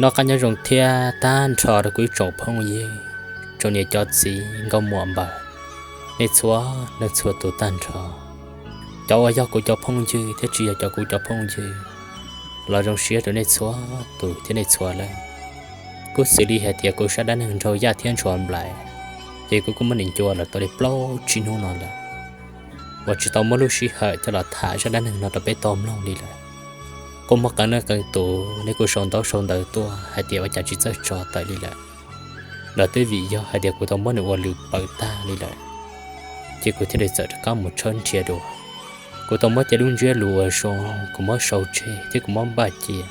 Noj qab nyob zoo thiab tag nrho rau kuv ib tsoom phooj ywg, tsoom niam cov txiv nkauj muam npawg, nej txhua leej txhua tus tag nrho. Cov uas yog kuv cov phooj ywg thiab tsis yog cov kuv cov phooj ywg, los zoo siab rau nej txhua tus thiab nej txhua leej. Kuj xws li hais tias kuv saib dab neeg Nraug Yaj thiab Ntsuag Nplaim, ces kuv kuj muab nws ncua los tau li plaub tsib hnub no lawm, uas tsis tau muab lub sij hawm coj los tham zaj dab neeg no rau peb tau mloog li lawm. Kuj muaj qee leej qee tus nej kuj sau ntaub sau ntawv tuaj hais tias ua cas tsis txawj tso tawm li lawm. Los twb vim yog hais tias kuv tau muab nws ua lwm paws tag li lawm, ces kuv thiaj li txawm rov qab mus tshawb nrhiav dua. Kuv tau muab cov lub ntsiab lus uas zoo kuv muab sau tseg thiab kuv muab npaj cia,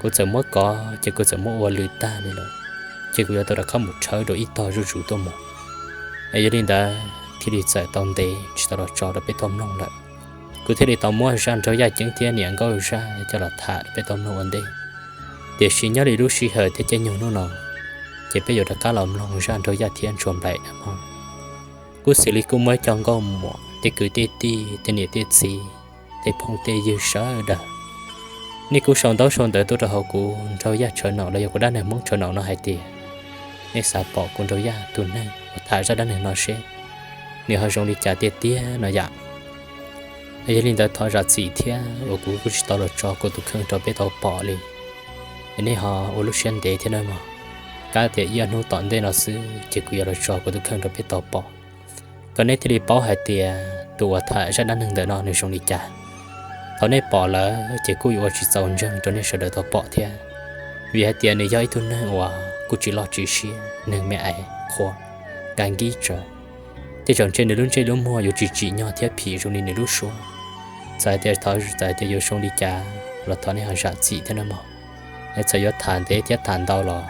kuv txawm muab kov ces kuv txawm muab ua lwm tag li lawm, ces kuv yuav tau rov qab mus tshawb dua ib tog zuj zus tuaj mus. Es yog li ntawd thiaj li txawm tau ntev tsis tau los tso rau peb tau mloog lawm. Kuv thiaj li tau muab zaj Nraug Yaj Ceeb thiab niam Nkauj Zaj coj los tham rau peb tau mloog ua ntej. Tiam sis nyob li lub sij hawm thiab caij nyoog hnub no, ces peb yuav rov qab los mloog zaj Nraug Yaj thiab Ntsuag Nplaim na mog. Kuj xws li kuj muaj ib co nkauj muam, tej kwv tej tij, tej niam tej txiv, tej phooj tej ywg sawv daws, nej kuj sau ntaub sau ntawv tuaj rau hauv kuv Nraug Yaj tshav naum los yog kuv dab neeg Hmoob tshav naum no hais tias nej xav pom kuv Nraug Yaj tus neeg uas tham zaj dab neeg no seb nws ho zoo li cas tiag tiag no yom. Yog li ntawd thov zam txim thiab uas kuv kuj tsis tau los tso kuv tus kheej rau peb tau pom li. Es nej ho ua lub siab ntev thiab nawb mog. Kab tias ib ob hnub tom ntej no xwb ces kuv yuav los tso kuv tus kheej rau peb tau pom, kom nej thiaj li paub hais tias tus uas tham zaj dab neeg ntawm no nws zoo li cas. Thaum nej pom lawm ces kuj yuav ua tsis txaus ntseeg rau nej sawv daws tau pom thiab, vim hais tias nws yog ib tug neeg uas kuj tsis loj tsis siab, neeg me ais qhua, nkag nkib tsawv. Tej zaum ntshe nws lub ntsej lub muag yuav tsis tsim nyog thiab phim zoo li nws lub suab. Txawm tias thov, txawm tias yuav zoo li cas los thov nej ho zam txim thiab nawb mog. Es txawm yuav tham ntev thiab tham ntau los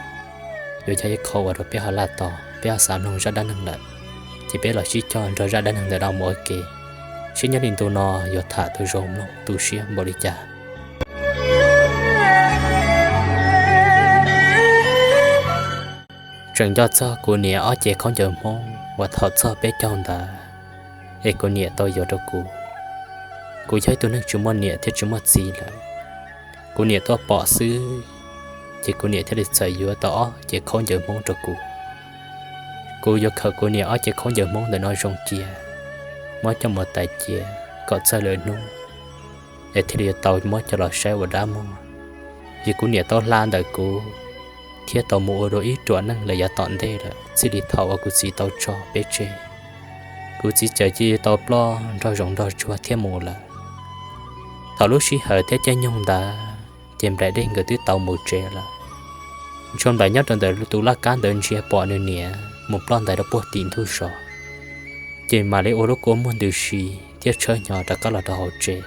yuav yog ib qho uas rau peb ho laj tos, peb ho xav mloog zaj dab neeg lawm, ces peb los sib cog nrog zaj dab neeg ntawm no mus ua ke, seb nyob li ntu no yuav tham tau zoo mloog tu siab npaum li cas. Tseem nco txog kuv niam ob cev khaub ncaws Hmoob uas thaum txog peb caug ntawd, es kuv niam tau yuav rau kuv. Kuv yog ib tug neeg tsis muaj niam thiab tsis muaj txiv lawm. Kuv niam tuaj pom xwb, ces kuv niam thiaj li txawm yuav tau ob cev khaub ncaws Hmoob rau kuv. Kuv yuav khaws kuv niam ob cev khaub ncaws Hmoob ntawm no zoo cia, muab coj mus tais cia kom txog lwm hnub, es thiaj li yuav tau muab coj los saib ua dab muag. Vim kuv niam tau hla ntawm kuv, thiab tau mus ua dua ib ruam neej lawm yav tom ntej lawm, txij li thaum uas kuv txiv tau tso peb tseg. Kuv txiv txawm cia li tau ploj nrog zoov nrog tsuag thiab mus lawm. Thaum lub sij hawm thiab caij nyoog ntawd ces Nplaim Dej nkawd twb tau mus tsev lawm. Ntsuag Nplaim nyob rau ntawm tus laj kab ntawd ntsia pom nws niam mus ploj ntais rau puag tim ntug zos, ces mam li ua lub kua muag ntws si thiab tshawb hnyo rov qab los rau hauv tsev.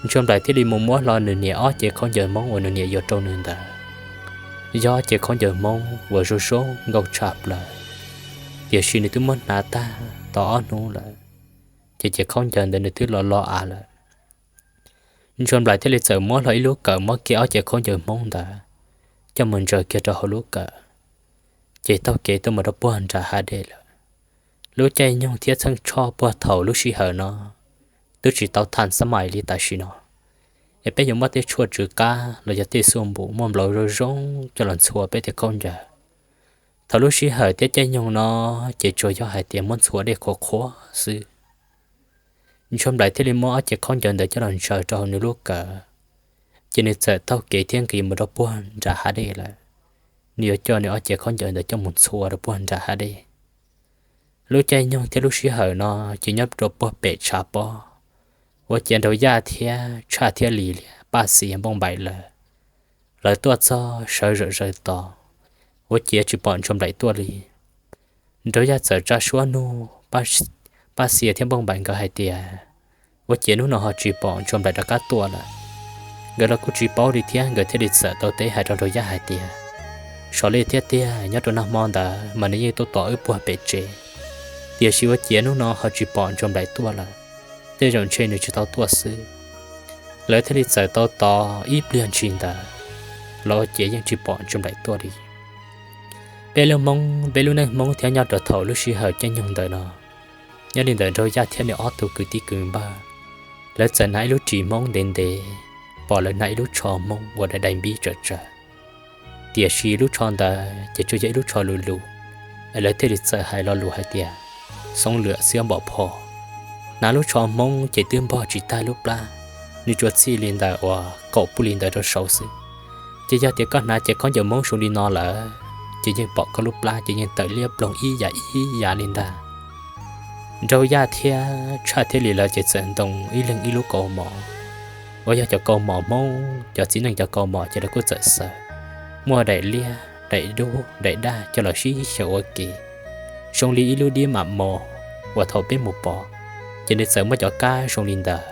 Ntsuag Nplaim thiaj li mus muab hlo nws niam ob cev khaub ncaws Hmoob uas nws niam yuav rau nws ntawd. Yog ob cev khaub ncaws Hmoob uas zoo zoo nkauj tshaj plaws, tiam sis nws twb muab hnav tag tau ob hnub lawm, ces cev khaub ncaws ntawd nws twb loj loj av lawm. Ntsuag Nplaim thiaj li txawm muab hlo ib lub kawm muab kiag ob cev khaub ncaws Hmoob ntawd coj mus ntsaws kiag rau hauv lub kawm, ces taug kev tuaj mus rau puag nram hav dej lawm. Lub caij nyoog thiab txheej tshoj puag thaum lub sij hawm no twb tsis tau thaj xab mais li tam sim no, es peb yuav muab tej tshuaj tsw qab los yog tej xuj npum muaj nplaum zoo zoo coj los ntxhua peb tej khaub ncaws. Thaum lub sij hawm thiab caij nyoog no ces tsuas yog hais tias muab ntxhua dej qhuav qhuav xwb. Ntsuag Nplaim thiaj li muab ob cev khaub ncaws ntawd coj los ntsaws rau hauv nws lub kawm, ces nws txawm taug kev thiab nqis mus rau puag nram hav dej lawm. Nws yuav coj nws ob cev khaub ncaws ntawd coj mus ntxhua rau puag nram hav dej. Lub caij nyoog thiab lub sij hawm no ces nyob rau puag pem tshav pob, ua ciav Nraug Yaj thiab Tshaj thiab Lis thiab Paj Xia Npauj Npaim lawv, lawv tuaj txog sawv zawm zaws tos, ua ciav tsis pom Ntsuag Nplaim tuaj li. Nraug Yaj txawm tsa suab nug Paj Xia thiab Npauj Npaim nkawd hais tias, ua ciav hnub no ho tsis pom Ntsuag Nplaim rov qab tuaj lawm. Nkawd los kuj tsis paub li thiab nkawd thiaj li txawm tau teb hais rau Nraug Yaj hais tias, sov li thiab tiag, nyob rau nag hmo ntawd mas nws yeej tuaj tos wb puag pem tsev, tiam sis ua ciav hnub no ho tsis pom Ntsuag Nplaim tuaj lawm. Tej zaum ntshe nws tsis tau tuaj xwb. Lawv thiaj li txawm tau tos ib pliag ntshis ntawd los ua ciav yeej tsis pom Ntsuag Nplaim tuaj li. Peb lub Hmoob, peb lub neej Hmoob thiab nyob rau thaum lub sij hawm caij nyoog ntawd no, nyob li ntawm Nraug Yaj thiab nws ob tug kwv tij kwv npawg, lawv txawm hnav ib lub ris Hmoob ntev ntev, pom lawv hnav ib lub tsho Hmoob uas dai dai npib tsawv tsawv. Tiam sis lub tsho ntawd ces tsuas yog ib lub tsho lus lus, es lawv thiaj li txawm hais lo lus hais tias xoob lwam xiab npom pho. Hnav lub tsho Hmoob ces twb npog tsis tag lub plab, nws tsuas txij li ntawm uas kaum pub li ntawd rau saud xwb. Ces yog tias koj hnav cev khaub ncaws Hmoob zoo li no lawm, ces yeej pom koj lub plab ces yeej tawm liab ploog ib yam ib yam li ntag. Nraug Yaj thiab Tshaj thiab Lis lawv ces txawm ntoo ib leeg ib lub kaus mom, uas yog cov kaus mom Hmoob, cov txiv neej cov kaus mom ces lawv kuj txawm xaws, muaj daim liab, daim dub, daim daj coj los sib xyaw ua ke, zoo li ib lub dib mam mos uas thaum peb mus pom, ces nws txawm muaj cov kab zoo li ntawd.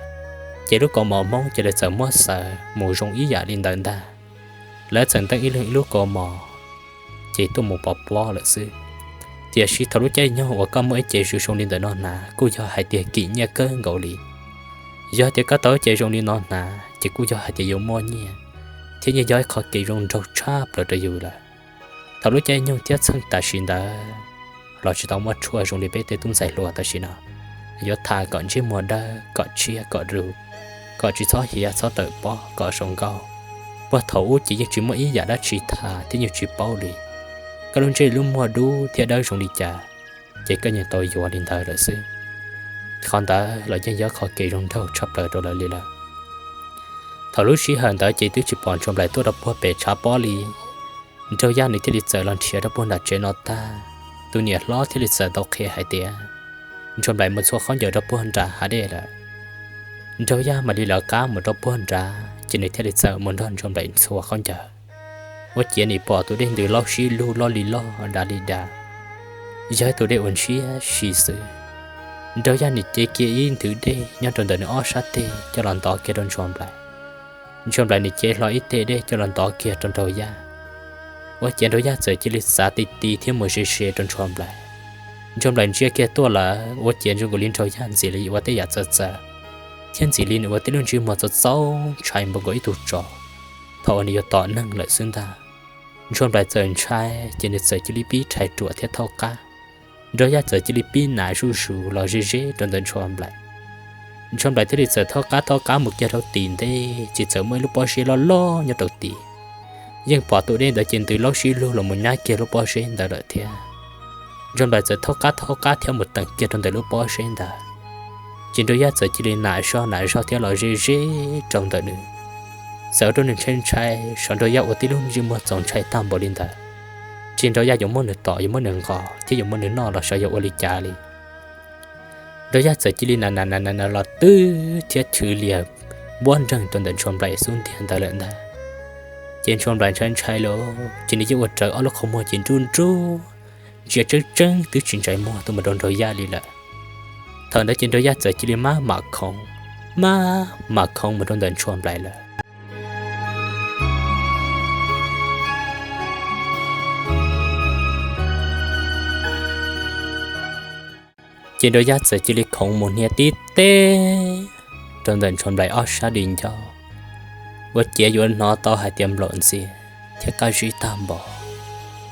Ces lub kaus mom Hmoob ces lawv txawm muab xaws mus zoo ib yam li ntawd ntag. Lawv txawm ntoo ib leeg ib lub kaus mom, ces tuaj mus pov pob lawm xwb. Tiam sis thaum lub caij nyoog uas koj muaj ib cev zoo li ntawm no hnav kuj yog hais tias kim nyiaj kawg nkaus li. Yog tias koj tau ib cev zoo li no hnav ces kuj yog hais tias yuav muaj nyiaj, thiab nyiaj yog ib qho kev zoo nraug tshaj plaws rau yus lawm. Thaum lub caij nyoog thiab txheej tam sim ntawd los tsis tau muaj tshuaj zoo li peb tej tub ntxhais hluas tam sim no, yuav tham kom ntsej muag dawb, kom tshiab kom ru, kom tsis txhob hiav txhob tawm pob kom zoo nkauj. Puag thaum ub ces yeej tsis muaj ib yam dab tsi tham thiab yeej tsis paub li. Koj lub ntsej lub muag dub thiab dawb zoo li cas, ces koj yeej tau yuav li ntawd lawm xwb. Qhov ntawd los yeej yog qhov kev zoo nraug tshaj plaws rau lawv li lawm. Thaum lub sij hawm ntawd ces twb tsis pom Ntsuag Nplaim tuaj rau puag pem tshav pob li. Nraug Yaj nws thiaj li txawm los nrhiav rau puag nram tsev no tag. Tus niam hlob thiaj li txawm tau qhia hais tias Ntsuag Nplaim mus txhua khaub ncaws rau puag nram hav dej lawm. Nraug Yaj mam li lawv qab mus rau puag nrad ces nws thiaj li txawm mus nrog Ntsuag Nplaim txhua khaub ncaws. Ua ciav nws pom tus dej ntws laub sib lug loj li loj dav li dav, yog ib tus dej uas ntshiab si xwb. Nraug Yaj nws cev kiag ib nthwv dej nyob rau ntawm nws ob sab teg coj los ntov kiag rau Ntsuag Nplaim. Ntsuag Nplaim nws cev hlo ib teg dej coj los ntov kiag rau Nraug Yaj. Ua ciav Nraug Yaj txawm cia li txav ti ti thiab mus ze ze rau Ntsuag Nplaim. Ntsuag Nplaim ntsia kiag tuaj lawm ua ciav ntsia nkaus li Nraug Yaj ntxim li ua tej yam txawv txawv, thiab ntxim li nws ua tib lub ntsej muag txaus txaus ntshai npaum nkaus ib tug tsov thaum uas nws yuav tom neeg lawm xwb ntag. Ntsuag Nplaim txawm ntshai ces nws txawm cia li pib rhais ruam thiab thaub qab. Nraug Yaj txawm cia li pib nam zuj zus los ze ze rau ntawm Ntsuag Nplaim. Ntsuag Nplaim thiaj li txawm thaub qab thaub qab mus kiag rau tim ntej ces txawm muaj ib lub pob zeb loj loj nyob rau tim. Yeej pom tus dej ntawd ces ntws laub sib lug los mus nyab kiag lub pob zeb ntawd lawm thiab. Ntsuag Nplaim txawm thaub qab thaub qab thiab mus teem kiag rau ntawm lub pob zeb ntawd. Ces Nraug Yaj txawm cia li nam zog nam zog thiab los ze ze rau ntawm nws. Txawm ua rau nws ntshai ntshai, xyov Nraug Yaj ua tib lub ntsej muag txaus ntshai tag npaum li ntawd, ces Nraug Yaj yuav muab nws tom yuav muab nws nqos thiab yuav muab nws noj los xyov yuav ua li cas li. Nraug Yaj txawm cia li nam nam nam nam los twb thiab chwv lias npuab nreeg rau ntawm Ntsuag Nplaim xub ntiag ntawd lawm ntag. Ces Ntsuag Nplaim ntshai ntshai lawm ces nws yeej ua rawv ob lub qhov muag ces nruj nruj, ntsia tseeb tseeb twb tsis ntsais muag tuaj mus rau Nraug Yaj li lawm. Thaum ntawd ces Nraug Yaj txawm cia li maj mam khoov, maj mam khoov mus rau ntawm Ntsuag Nplaim lawm. Ces Nraug Yaj txawm cia li khoov mus hnia tib teg rau ntawm Ntsuag Nplaim ob sab di ncauj, ua ciav yuav hnov tau hais tias nplaum ntxiag thiab qab zib tag npaum,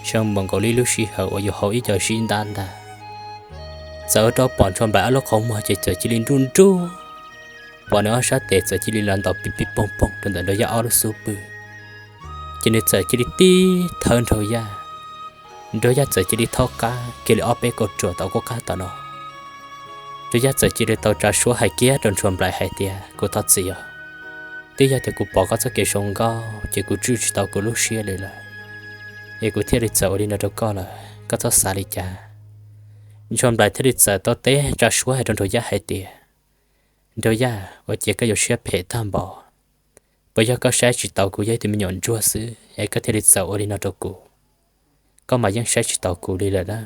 zoo npaum nkaus li lub sij hawm uas yus haus ib co zib ntab ntag. Txawm ua rau pom Ntsuag Nplaim ob lub qhov muag ces txawm cia li nruj nruj, pom nws ob sab tes txawm cia li los ntaus pij pij poog poog rau ntawm Nraug Yaj ob lub xub pwg. Ces nws txawm cia li tib thawb Nraug Yaj, Nraug Yaj txawm cia li thaub qab kiag li ob peb kauj ruam tom qub qab tom no. Nraug Yaj txawm cia li tau tsa suab hais kiag rau Ntsuag Nplaim hais tias, kuv thov txim os, twb yog tias kuv pom koj txoj kev zoo nkauj ces kuv tswj tsis tau kuv lub siab li lawm, es kuv thiaj li txawm ua li no rau koj lawm, koj txhob xav li cas. Ntsuag Nplaim thiaj li txawm tau teb tsa suab hais rau Nraug Yaj hais tias, Nraug Yaj, ua ciav koj yuav siab phem tag npaum, puas yog koj saib tsis taus kuv yog ib tug me nyuam ntsuag xwb es koj thiaj li txawm ua li no rau kuv? Koj mas yeej saib tsis taus kuv li lawm na.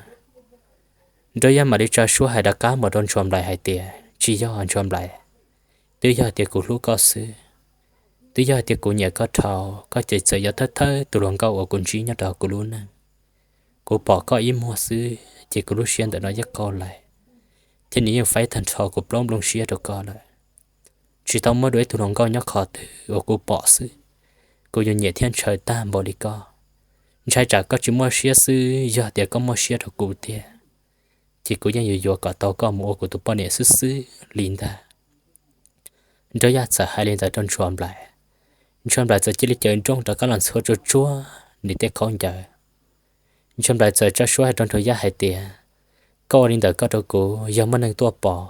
Nraug Yaj mam li tsa suab hais rov qab mus rau Ntsuag Nplaim hais tias, tsis yog Ntsuag Nplaim, twb yog tias kuv hlub koj xwb, twb yog tias kuv nyiam koj dhau, koj ces txawm yuav thawb thawb tus hluas nkauj uas kuv ntsib nyob rau kuv lub neej. Kuv pom koj ib muag xwb ces kuv lub siab ntawm no yeej qaug lais, thiab nws yeej faib tag nrho kuv plaub nplooj siab rau koj lawm. Tsis tau muaj dua ib tug hluas nkauj nyob qhov twg uas kuv pom xwb, kuv yuav nyiam thiab ntshaw tag npaum li koj. Ntshai tsam koj tsis muaj siab xwb, yog tias koj muaj siab rau kuv tiag, ces kuv yeej yuav yuav kom tau koj mus ua kuv tus poj niam xwb xwb li ntag. Nraug Yaj txawm hais li ntawd rau Ntsuag Nplaim, Ntsuag Nplaim txawm cia li caws nrooj rov qab los ntxhua tsuag tsuag nws tej khaub ncaws. Ntsuag Nplaim txawm tsa suab hais rau Ntsuag Yaj hais tias, koj ua li ntawm koj rau kuv, yog muaj neeg tuaj pom,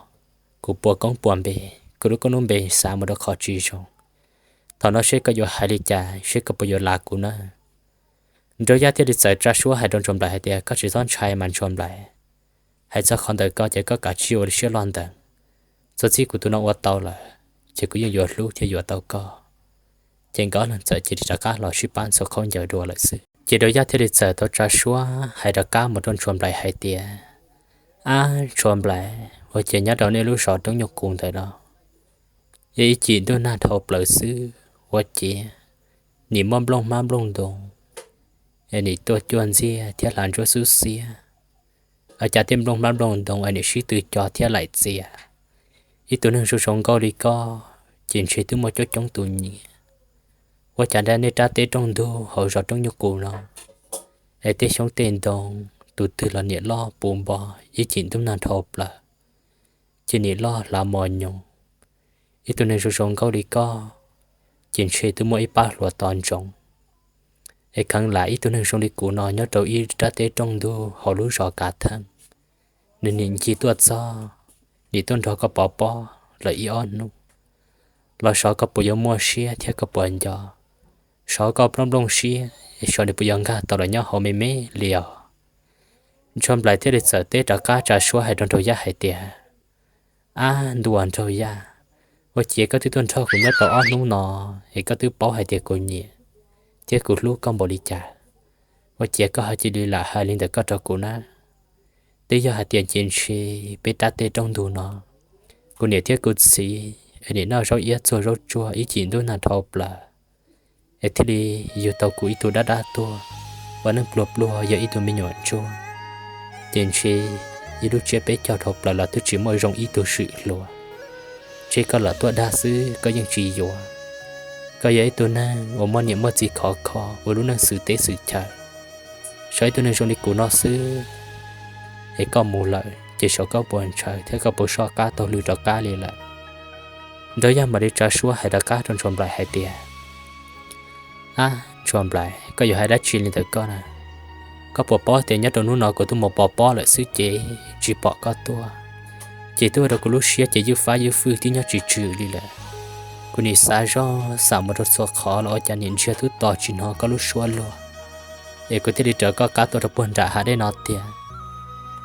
kuv puas koob puas npe, kuv lub koob lub npe xav mus rau qhov tsis zoo. Thaum no seb koj yuav hais li cas, seb koj puas yuav lav kuv na. Ntsuag Yaj thiaj li txawm tsa suab hais rau Ntsuag Nplaim hais tias, koj tsis txhob ntshai mas Ntsuag Nplaim, hais txog qhov ntawd koj ces koj kav tsij ua siab loj ntawd. Txuas txij kuv tus no ua tau lawm, ces kuv yeej yuav hlub thiab yuav tau koj. Ces nkawd ob leeg txawm cia li rov qab los sib pab ntxhua khaub ncaws dua lawm xwb. Ces Ntsuag Yaj thiaj li txawm tau tsa suab hais rov qab mus rau Ntsuag Nplaim hais tias, ab Ntsuag Nplaim, ua ciav nyob rau nej lub zos Roob Nyuj Kus ntawm no, ib cim ntuj nag dhau plaws xwb, ua ciav nim muaj nplooj hmab nplooj ntoo, es nim tuaj cuaj ntxiag thiab hlav ntsuab xub xiab. Ua cas tej nplooj hmab nplooj ntoo es nim sib tw co thiab laim txias. Ib tug neeg zoo zoo nkauj li koj, ces ntshe twb muaj coob coob tus nyiam. Ua cas nej rab teb rooj ntug hauv zos Roob Nyuj Kus no, es tej xyoob tej ntoo, tus twg los nim loj puv npo, ib cim ntuj nag dhau plaws, ces nim loj hlav mos nyoos. Ib tug neeg zoo zoo nkauj li koj, ces ntshe twb muaj ib pab hluas tos ntsoov. Es kheev lam ib tug neeg zoo li kuv no nyob rau ib rab teb rooj ntug hauv lub zos Kav Theej, nws nim ncig tuaj txog, nim tuaj nrog koj pov pob lawm ib ob hnub, los xyov koj puas yuav muaj siab thiab koj puas nco, xyov koj nplooj nplooj siab, xyov nws puas yuav nkag tau los nyob hauv me me li os. Ntsuag Nplaim thiaj li txawm teb rov qab tsa suab hais rau Ntsuag Yaj hais tias, ab ntuj Ntsuag Yaj, ua ciav koj twb tuaj nrog kuv nyob tau ob hnub no, es koj twb paub hais tias kuv nyiam thiab kuv hlub koj npaum li cas, ua ciav koj ho cia li lam hais li ntawm koj rau kuv na. Twb yog hais tias ces ntshe peb rab teb rooj ntug no, kuv niam thiab kuv txiv es nim noj zaub iab txuag zaub tsuag ib cim ntuj nag dhau plaws, es thiaj li yug tau kuv ib tug dab dab tuag, ua neej pluag pluag yog ib tug me nyuam ntsuag, ces ntshe ib lub tsiab peb caug dhau plaws los twb tsis muaj zoo ib tug swm hluas. Ntshe koj lam tuaj dag xwb koj yeej tsis yuav. Koj yog ib tug neeg uas muaj niam muaj txiv khov kho ua lub neej xwm teb xwm chaw, xyov ib tug neeg zoo li kuv no xwb, es koj mus lawm ces xyov koj puas ntshaw thiab koj puas soj qab taug lw rov qab li lawm. Ntsuag Yaj mam li tsa suab hais rov qab rau Ntsuag Nplaim hais tias, ab Ntsuag Nplaim, koj yuav hais dab tsi li ntawm koj na? Koj puas paub tias nyob rau hnub no kuv twb mus pov pob lawm xwb ces tsis pom koj tuaj, ces twb ua rau kuv lub siab ces ywj fab ywj fwj twb nyob tsis tswm li lawm. Kuv nim xav zoj xav mus rau txhua qhov los ua cas nim ntsiag twb to tsis hnov koj lub suab luag, es kuv thiaj li raws koj qab tuaj rau puag nram hav dej no tiag.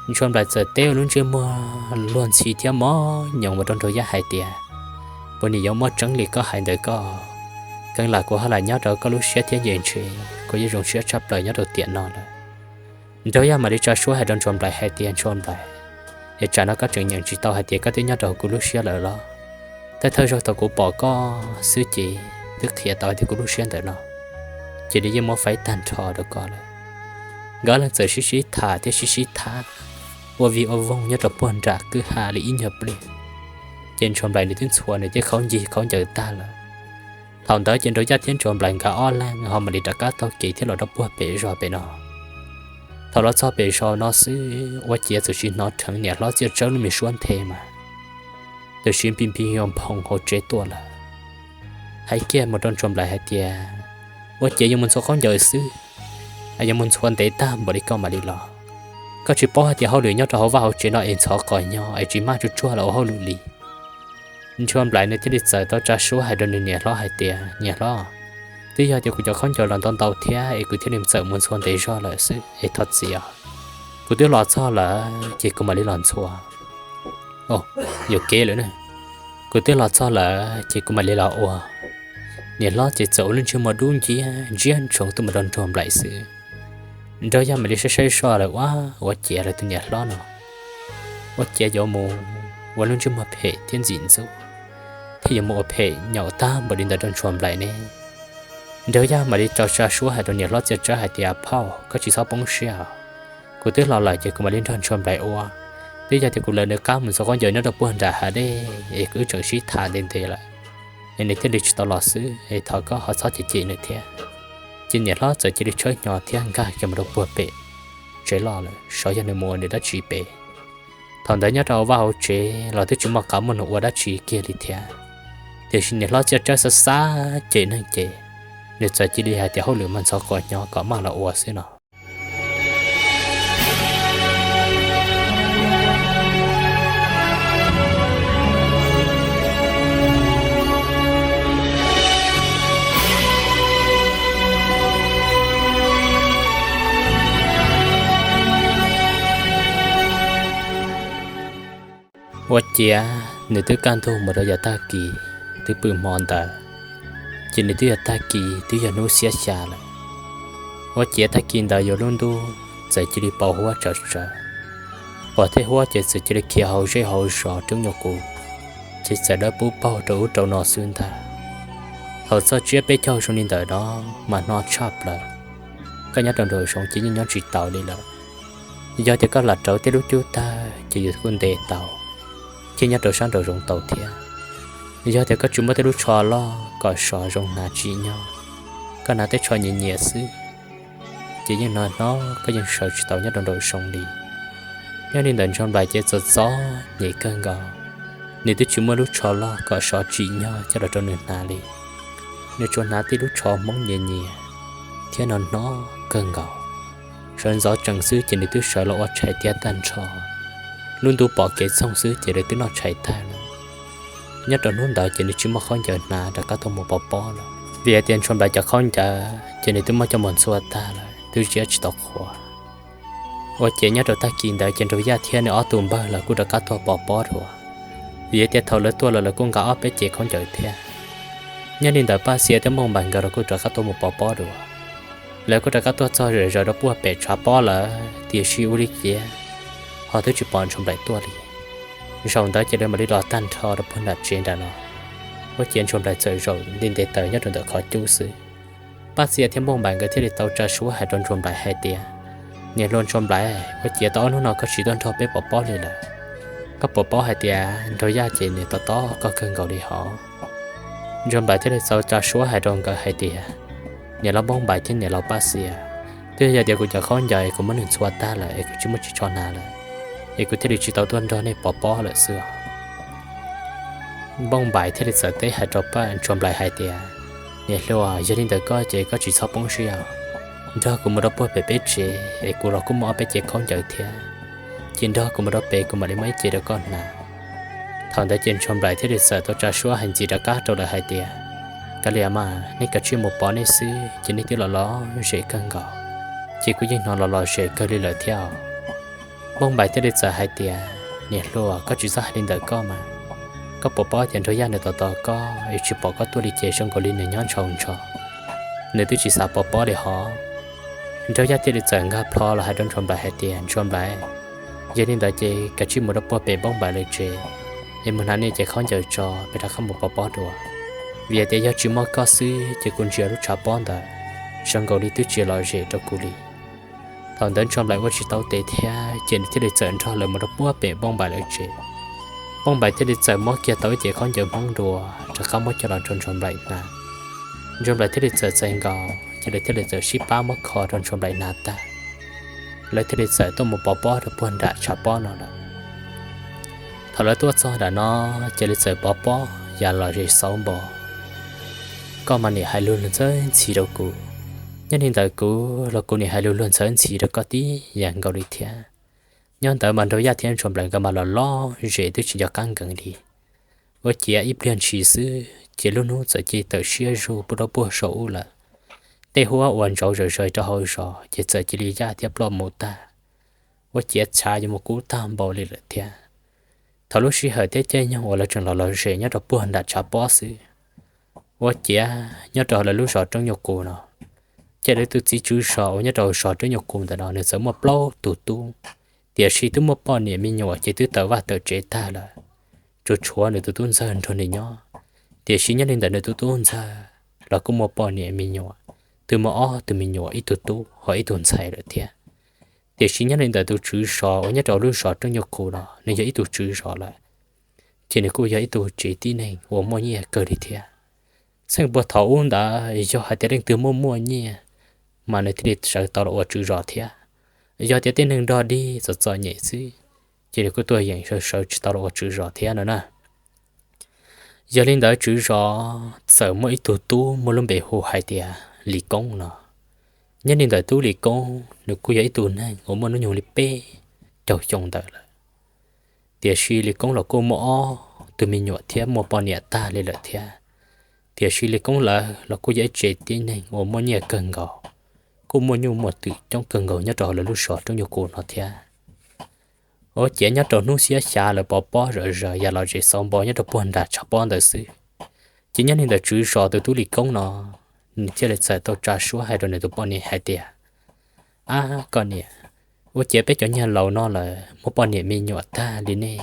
Ntsuag Nplaim txawm teb ua lub ntsej muag luag ntxhi thiab mob nyoos mus rau Ntsuag Yaj hais tias, puas nim yuav muaj tseeb li koj hais ntawm koj? Kheev lam kuv ho lam nyob rau koj lub siab thiab nce ntshe kuv yeej zoo siab tshaj plaws nyob rau tiam no lawm. Ntsuag Yaj mam li tsa suab hais rau Ntsuag Nplaim hais tias, Ntsuag Nplaim, es tsam no koj tseem nyeem tsis tau hais tias koj twb nyob rau kuv lub siab lawm los? Thawj thawj zaug thaum kuv pom koj xwb ces twb qhia tau hais tias kuv lub siab ntawm no, ces nws yeej muab faib tag nrho rau koj lawm. Nkawd ob leeg txawm sib sib tham thiab sib sib tham, ua vig ua voog nyob rau puag nram kwj ha li ib nyuag pliag, ces Ntsuag Nplaim nws twb ntxhua nws tej khaub ncig khaub ncaws tag lawm. Thaum ntawd ces Ntsuag Yaj thiab Ntsuag Nplaim nkawd ob leeg ho mam li rov qab taug kev thiab los rau puag pem zos pem no. Thaum los txog pem zos no xwb ua ciav txawm sim hnov dheev niam hlob Txiaj Tsawb lub me suab nthe mas txawm sim npig npig nyoos nphoos hauv tsev tuaj lawm. Hais kiag mus rau Ntsuag Nplaim hais tias, ua ciav yuav mus ntxhua khaub ncaws xwb, es yuav mus ntxhua ntev tag npaum li koj mam li los? Koj tsis paub hais tias hauj lwm nyob rau hauv vaj hauv tsev no es ntxhov qos nyo es tsis maj tsuag tsuag los ua hauj lwm li. Ntsuag Nplaim nws thiaj li txawm tau tsa suab hais rau nws niam hlob hais tias, niam hlob, twb yog tias kuv cov khaub ncaws los ntau ntau thiab es kuv thiaj li txawm mus ntxhua ntev zog lawm xwb es thov txim os. Kuv twb los txog lawm ces kuv mam li los ntxhua. Yuam kev lawm na. Kuv twb los txog lawm ces kuv mam li los ua. Niam hlob ces txawm ua lub ntsej muag dub nciab ntsia ntsoov tuaj mus rau Ntsuag Nplaim xwb. Ntsuag Yaj mam li saib saib zoj lawm ua, ua ciav lawv tus niam hlob no ua ciav yuav mus ua lub ntsej muag phem thiab ntxim ntxub, thiab yuav mus ua phem nyaum tag npaum li ntawd rau Ntsuag Nplaim ne. Ntsuag Yaj mam li tsa suab hais rau niam hlob Txiaj Tsawb hais tias, phauj, koj tsis txhob poob siab os. Kuv twb los lawm ces kuv mam li nrog Ntsuag Nplaim ua. Twb yog tias kuv lawv nws qab mus ntxhua khaub ncaws nyob rau puag nram hav dej es kuv wb tseem sib tham ntev ntev lawm es nws thiaj li tsis tau los xwb es thov koj ho txhob cem cem nws thiab. Ces niam hlob txawm cia li tshawb hnyo thiab nkag kiag mus rau puag pem tsev loj lawm, xyov yog nws mus ua nws dab tsi pem. Thaum ntawd nyob rau vaj hauv tsev los twb tsis muaj qab muaj nus ua dab tsi kiag li thiab, tiam sis niam hlob Txiaj Tsawb xav xav cem neeg ces nws txawm cia li hais tias hauj lwm mas ntxhov quav nyob kom maj los ua xwb no. Ua ciav nws twb kaj ntug mus rau yav tag kis, twb pw hmo ntawd, ces nws twb yog tag kis twb yog hnub xiab xya lawm. Ua ciav tag kis ntawd yuav lub ntuj txawm cia li pos huab tsawv tsawv, pos thiab huab ces txawm cia li khiav hauv zej hauv zos roob nyuam qus, ces txawm dawb pub paug rau ub rau no xwb ntag. Thaum txog tsiab peb caug zoo li ntawm no mas hno tshaj plaws, koj nyob rau nraum zoov ces yeej nyob tsis taus li lawm. Yog tias koj lam rauv tej lub cub tawg ces yus kuj ntes tau, thiab nyob rau sab nraum zoov tau thiab. Yog tias koj tsis muaj tej lub tsho loj kom sov zoo hnav tsim nyog, koj hnav tej tsho nyias nyias xwb, ces yeej hno hno koj yeej sawv tsis tau nyob rau nraum zoov li. Nyob li ntawm Ntsuag Nplaim ces txom txom nyem kawg nkaus, nws twb tsis muaj lub tsho loj kom sov tsim nyog coj los rau nws hnav li. Nws tsuas hnav tej lub tsho Hmoob nyias nyias thiab hno hno kawg nkaus. Sawv ntxov tsees xwb ces nws twb sawv los ua tshais tiav tag nrho. Lub ntuj pom kev txoog xwb ces lawv twb noj tshais tag lawm. Nyob rau hnub ntawd ces nws tsis muaj khaub ncaws hnav rov qab tuaj mus pov pob lawm, vim hais tias Ntsuag Nplaim cov khaub ncaws ces nws twb muab coj mus ntxhua tag lawm, twb ziab tsis tau qhuav. Ua ciav nyob rau tag kis ntawd ces Nraug Yaj thiab nws ob tug npawg lawv kuj rov qab tuaj pov pob dua, vim hais tias thaum lawv tuaj los lawv kuj nqa ob peb cev khaub ncaws thiab. Nyob li ntawd Paj Xia thiab Npauj Npaim nkawd los kuj rov qab tuaj mus pov pob dua. Lawv kuj rov qab tuaj txog zom zaws rau puag pem tshav pob lawm, tiam sis ua li cas ho twb tsis pom Ntsuag Nplaim tuaj li. Zaum ntawd ces lawv mam li los tag nrho rau puag nram tsev nram no. Ua ciav Ntsuag Nplaim txawm zaum nti nte taws nyob rau ntawm qhov cub xwb. Paj Xia thiab Npauj Npaim nkawd thiaj li tau tsa suab hais rau Ntsuag Nplaim hais tias, Niam hluas Ntsuag Nplaim, ua ciav tau ob hnub no koj tsis tuaj nrog peb pov pob li lawm? Koj pom pob hais tias Nraug Yaj ces nws tos tos koj kawg nkaus li hos. Ntsuag Nplaim thiaj li tau tsa suab hais rau nkawd hais tias, Niam laus Npauj Npaim thiab niam laus Paj Xia, twb yog tias kuv cov khaub ncaws kuv muab nws ntxhua tag lawm es kuv tsis muaj ris tsho hnav lawm, es kuv thiaj li tsis tau tuaj nrog nej pov pob lawm xwb os. Npauj Npaim thiaj li txawm teb hais rau Paj Ntsuag Nplaim hais tias, Niam hluas, yog li ntawd koj ces koj tsis txhob poob siab, nrog kuv mus rau puag pem peb tsev es kuv los kuj muaj ob peb cev khaub ncaws thiab, ces nrog kuv mus rau pem kuv mam li muab ib cev rau koj hnav. Thaum ntawd ces Ntsuag Nplaim thiaj li txawm tau tsa suab hais ntxiv rov qab rau lawv hais tias, Kav liam mas, nej kav tsij mus pov nej xwb ces nej twb los lom zem kawg nkaus, ces kuv yeej hnov los lom zem kawg li lawm thiab os. Npauj Npaim thiaj li txawm hais tias, Niam hluas, koj tsis txhob hais li ntawm koj mas. Koj pom pob tias Nraug Yaj nws tos tos koj es tsis pom koj tuaj li ces zoo nkaus li nws nyob ntshaus ntsho, nws twb tsis xav pov pob li hos. Nraug Yaj thiaj li txawm nkag plho los hais rau Ntsuag Nplaim hais tias, Ntsuag Nplaim, yog li ntawd ces kav tsij mus rau puag pem Npauj Npaim lawv tsev es mus hnav nej cev khaub ncaws tso peb rov qab mus pov pob dua, vim tias yog tsis muaj koj xwb ces kuv ntsia lub tshav pob ntawd zoo nkaus li twb tsis lom zem rau kuv li. Thaum ntawd Ntsuag Nplaim ua tsis tau tes thiab ces nws thiaj li txawm nrog lawv mus rau puag pem Npauj Npaim lawv tsev. Npauj Npaim thiaj li txawm muab kiag tau ib cev khaub ncaws Hmoob dua rov qab muab coj los rau Ntsuag Nplaim hnav. Ntsuag Nplaim thiaj li txawm txais nkaus ces lawv thiaj li txawm sib pab muab kho rau Ntsuag Nplaim hnav tag, lawv thiaj li txawm tuaj mus pov pob rau puag nram tshav pob no lawm. Thaum lawv tuaj txog nram no ces lawv txawm pov pob yam lom zem xauv npo. Koj mas nim hais lus luag ntxhawb ntxhi rau kuv, nyob li ntawd kuv los kuv nim hais lus luag ntxhawb ntxhi rau koj tib yam nkaus li thiab. Nyob ntawd mas Nraug Yaj thiab Ntsuag Nplaim nkawd mas los lom zem twb tsis nco qab nkees li. Ua ciav ib pliag ntshis xwb ces lub hnub txawm cia li tawm siab zug puag rau puag saum ub lawm. Tej huab uas ntsaus zawm zawg rau hauv zos ces txawm cia li yaj thiab ploj mus tag. Ua ciav tshav yuav mus kub tag npaum li lawm thiab. Thaum lub sij hawm thiab caij nyoog uas lawv tseem los lom zem nyob rau puag nram tshav pob xwb, ua ciav nyob rau lawv lub zos Roob Nyuj Qus no, ces lawv tus txiv tswv zos uas nyob rau zos Roob Nyuj Qus ntawm no nws txawm muaj plaub tus tub, tiam sis twb muaj poj niam me nyuam ces twb tawm vaj tawm tsev tag lawm. Tsuas tshuav nws tus tub ntxawg nrog nws nyob, tiam sis nyob li ntawm nws tus tub ntxawg los kuj muaj poj niam me nyuam, twb muaj ob tug me nyuam, ib tug tub ho ib tug ntxhais lawm thiab. Tiam sis nyob li ntawm tus tswv zos uas nyob rau lub zos Roob Nyuj Qus no nws yog ib tug tswv zos lawm, ces nws kuj yog ib tug tsev tib neeg uas muaj nyiaj kawg li thiab. Txheej puag thaum ub ntawd yog hais tias leej twg muaj muaj nyiaj mas nws thiaj li sawv tau los ua tswv zos thiab. Yog tias tej neeg dog dig txom txom nyem xwb ces nws kuj tuag yeem sawv sawv tsis tau los ua tswv zos thiab no na. Yog li ntawd tswv zos txawm muaj ib tug tub muaj lub npe hu hais tias Lis Koob no. Nyob li ntawm tub Lis Koob nws kuj yog ib tug neeg uas muaj hnub nyoog li peb caug xyoo ntawd lawm, tiam sis Lis Koob los kuj muaj ob tug me nyuam thiab muaj poj niam tag li lawm thiab. Tiam sis Lis Koob lawv los kuj yog ib tsev tib neeg uas muaj nyiaj kawg nkaus, kuj muaj nyuj muaj twm coob kawg nkaus nyob rau hauv lawv lub zos Roob Nyuj Qus no thiab. Ua ciav nyob rau hnub xiab xya lawv pov pob zom zaws ya los zem xauv npo nyob rau puag nram tshav pob ntawd xwb, ces nyob li ntawm tswv zos tus tub Lis Koob no, nws thiaj li txawm tau tsa suab hais rau nws tus poj niam hais tias, Ab koj niam, ua ciav peb cov nyuag laus no lawm muaj poj niam me nyuam tag li nej,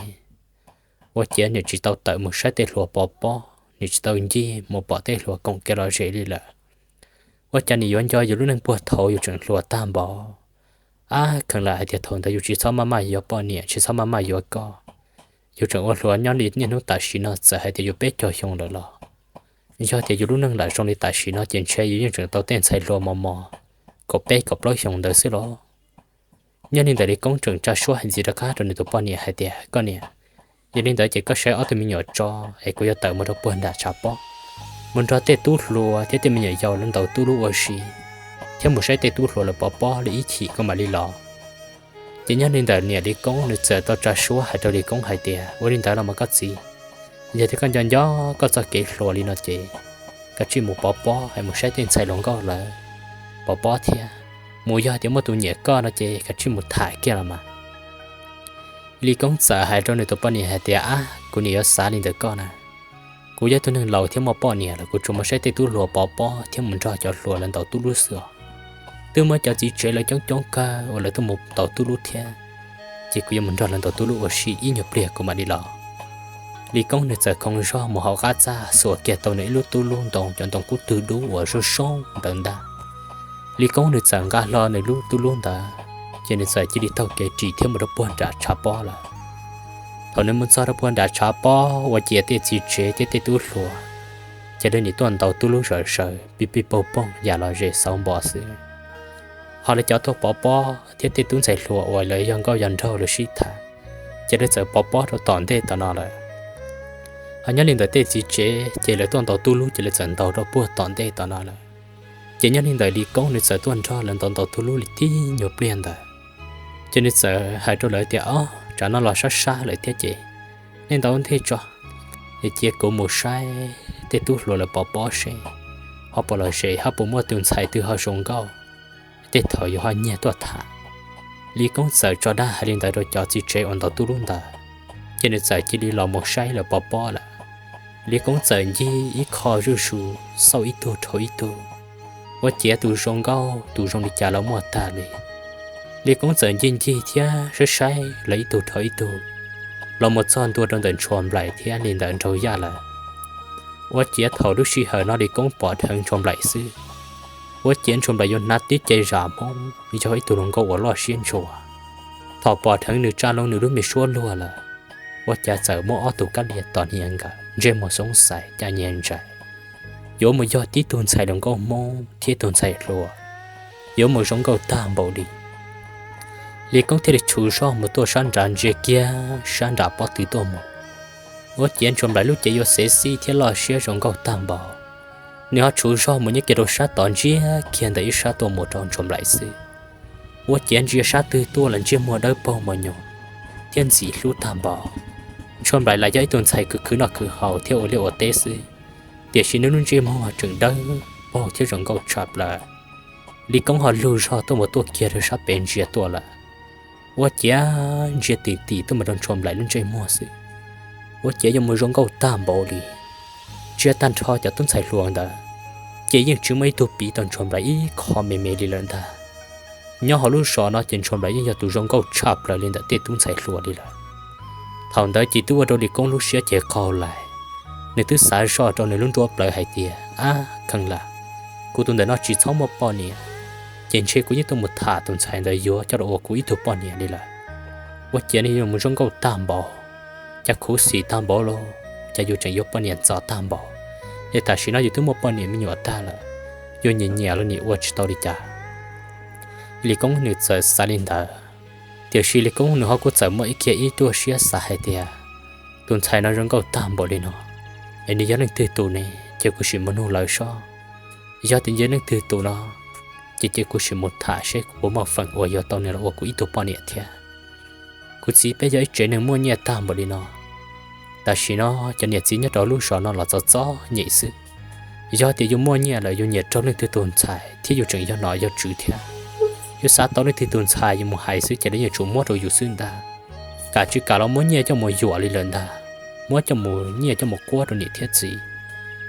ua ciav niam tsis tau tawm mus saib tej hluas pov pob, niam tsis tau ncig mus pom tej hluas koom kev los zem li lawm. Ua cas niam yuav nco yus lub neej puag thaum yus tseem hluas tag npaum? Ab kheev lam hais tias thaum ntawd yus tsis txhob maj maj yuav poj niam, tsis txhob maj maj yuav koj. Yus tseem ua hluas nyob li niaj hnub tam sim no txawm hais tias yus peb caug xyoo lawm los yog tias yus lub neej lam zoo li tam sim no ces ntshe yus yeej tseem tau tej ntxhais hluas mos mos kaum peb kaum plaub xyoo ntawd xwb los. Nyob li ntawd Lis Koob tseem tsa suab hais ntxiv rov qab rau nws tus poj niam hais tias, Koj niam, yog li ntawd ces koj saib ob tug me nyuam tso, es kuv yuav tawm mus rau puag nram tshav pob, mus nrog tej tub hluas thiab tej me nyuam yaus lawv ntaus tub lub ua si, thiab mus saib tej tub hluas lawv pov pob li ib chim koj mam li los. Ces nyob li ntawd niam Lis Koob nws txawm tau tsa suab hais rau Lis Koob hais tias, Ua li ntawd los mas koj txiv, yog tias koj nco nco koj txoj kev hluas li no ces kav tsij mus pov pob es mus saib tej ntxhais hluas nkauj lawv pov pob thiab, mus yog tias muaj tus nyiam koj no ces kav tsij mus tham kiag los mas. Lis Koob txawm hais rau nws tus poj niam hais tias, Ab, kuv niam yuav xav li ntawm koj na. Kuv yog ib tug neeg laus thiab muaj poj niam lawm, kuv tsuas mus saib tej tub hluas pov pob thiab mus nrog cov hluas lawv ntaus tub lub xwb os. Twb muaj cov txiv tsev lawv coob coob kawg uas lawv tuaj mus ntaus tub lub thiab, ces kuv yuav mus nrog lawv ntaus tub lub ua si ib nyuag pliag kuv mam li los. Lis Koob nws txawm khoov zog mus hauv qab txaj xuas kiag tau nws ib lub tub lub ntoo, cov ntoo kub twg dub uas zoo zoo ntawd ntag. Lis Koob nws txawm nqa hlo nws lub tub lub ntawd, ces nws txawm cia li taug kev ris thiab mus rau puag nram tshav pob lawm. Thaum nws mus txog rau puag nram tshav pob ua ciav tej txiv tsev thiab tej tub hluas, ces lawv nim tuaj ntaus tub lub zom zaws pib pib poog poog ya los zem xauv npo xwb. Ho lawv cov tuaj pov pob thiab tej tub ntxhais hluas uas lawv yog nkauj yog nraug lawv sib tham, ces lawv txawm pov pob rau tom ntej tom no lawm. Ho nyob li ntawm tej txiv tsev ces lawv tuaj ntaus tub lub ces lawv txawm ntaus rau puag tom ntej tom no lawm. Ces nyob li ntawm Lis Koob nws txawm tuaj nrog lawv ntaus ntaus tub lub li tib nyuag pliag ntawd, ces nws txawm hais rau lawv tias, Ob, tsam no los sab sab lawm thiab ces nej ntaus ntej tso, es cia kuv mus saib tej tub hluas lawv pov pob seb ho puas lom zem, ho puas muaj tus ntxhais twg ho zoo nkauj, tej thaum yuav ho nyiag tuaj tham. Lis Koob txawm tso dag hais li ntawd rau cov txiv tsev uas ntaus tub lub ntawd, ces nws txawm cia li los mus saib lawv pov pob lawm. Lis Koob txawm ncig ib qho zuj zus xauj ib tug dhau ib tug, ua ciav tus zoo nkauj tus zoo li cas los muaj tag li. Lis Koob txawm ncig ncig thiab saib saib lawv ib tug dhau ib tug, los mus txog ntua rau ntawm Ntshua Nplaim thiab li ntawm Nraug Yaj lawm. Ua ciav thaum lub sij hawm no Lis Koob pom dheev Ntshua Nplaim xwb, ua ciav Ntshua Nplaim yuav hnav tib ce zam Hmoob, yog ib tug hluas nkauj uas loj siab ntshua. Thaum pom dheev nws tsa loo nws lub me suab luag lawm, ua cas txawm muaj ob tug kab lia tos hnia nkawd, ntsej muag xoob xais cav nyias ntsais, yuav mus yog tib tug ntxhais hluas nkauj Hmoob thiab ib tug ntxhais hluas, yuav mus zoo nkauj tag npaum li. Lis Koob thiaj li tshuv zog mus tuaj sab nrad ntsia kiag sab nram pob tw tuaj mus, ua ciav Ntshua Nplaim lub cev yuav xev xij thiab loj siab zoo nkauj tag npaum. Nws ho tshuv zog mus nyob kiag rau sab tod ntsia kiag ntawm ib sab tuaj mus rau Ntshua Nplaim xwb, ua ciav ntsia sab twg tuaj los ntsej muag dawb paug mos nyoos thiab ntxim hlub tag npaum. Ntshua Nplaim lam yog ib tug ntxhais khwv khwv noj khwv haus thiab ua liaj ua teb xwb, tiam sis nws lub ntsej muag tseem dawb paug thiab zoo nkauj tshaj plaws. Lis Koob ho lug zog tuaj mus tuaj kiag rau sab pem ntsia tuaj lawm, ua ciav ntsia tim tim tuaj mus rau Ntshua Nplaim lub ntsej muag xwb, ua ciav yuav mus zoo nkauj tag npaum li. Ntsia tag nrho cov tub ntxhais hluas ntawd, ces yeej tsis muaj ib tug piv tau Ntshua Nplaim ib qho me me li lawm ntag. Nyob hauv lub zos no ces Ntshua Nplaim yeej yog tus zoo nkauj tshaj plaws li ntawm tej tub ntxhais hluas li lawm. Thaum ntawd ces twb ua rau Lis Koob lub siab ces qaug lais, nws twb xav zoj rau nws lub nruab plawv hais tias, Ab kheev lam, kuv tus ntawm no tsis txhob muaj poj niam, ces ntshe kuv yeej tuaj mus tham tus ntxhais ntawd yuav coj los ua kuv ib tug poj niam li lawm. Ua ciav nws yuav mus zoo nkauj tag npaum, cas khuv xim tag npaum lauj, cas yus tseem yuav poj niam ntxov tag npaum, es tam sim no yus twb muaj poj niam me nyuam tag lawm, yuav nyiam nyiam los nim ua tsis tau li cas. Lis Koob nws txawm xav li ntawd, tiam sis Lis Koob nws ho kuj txawm muaj ib kiag ib tuaj siab xav hais tias, Tus ntxhais no zoo nkauj tag npaum li no, es nws yog leej twg tus ne, ces kuv sim mus nug lawv sob. Yog tias yog leej twg tus no, ces cia kuv sim mus tham seb kuv puas muaj feem uas yuav tau nws los ua kuv ib tug poj niam thiab. Kuv txiv peb yog ib tsev neeg muaj nyiaj tag npaum li no, tam sim no cov niam txiv nyob rau lub zos no los txom txom nyem xwb. Yog tias yus muaj nyiaj lawm yus nyiam raug leej twg tus ntxhais thiab yus tseem yog nom yog tswv thiab, yus xav tau leej twg tus ntxhais yus mus hais xwb ces lawv yeej tsum muab rau yus xwb ntag. Kam tsis kam los muab nyiaj coj mus yuam li lawm ntag, muab coj mus nyiaj coj mus quab rau niam thiab txiv,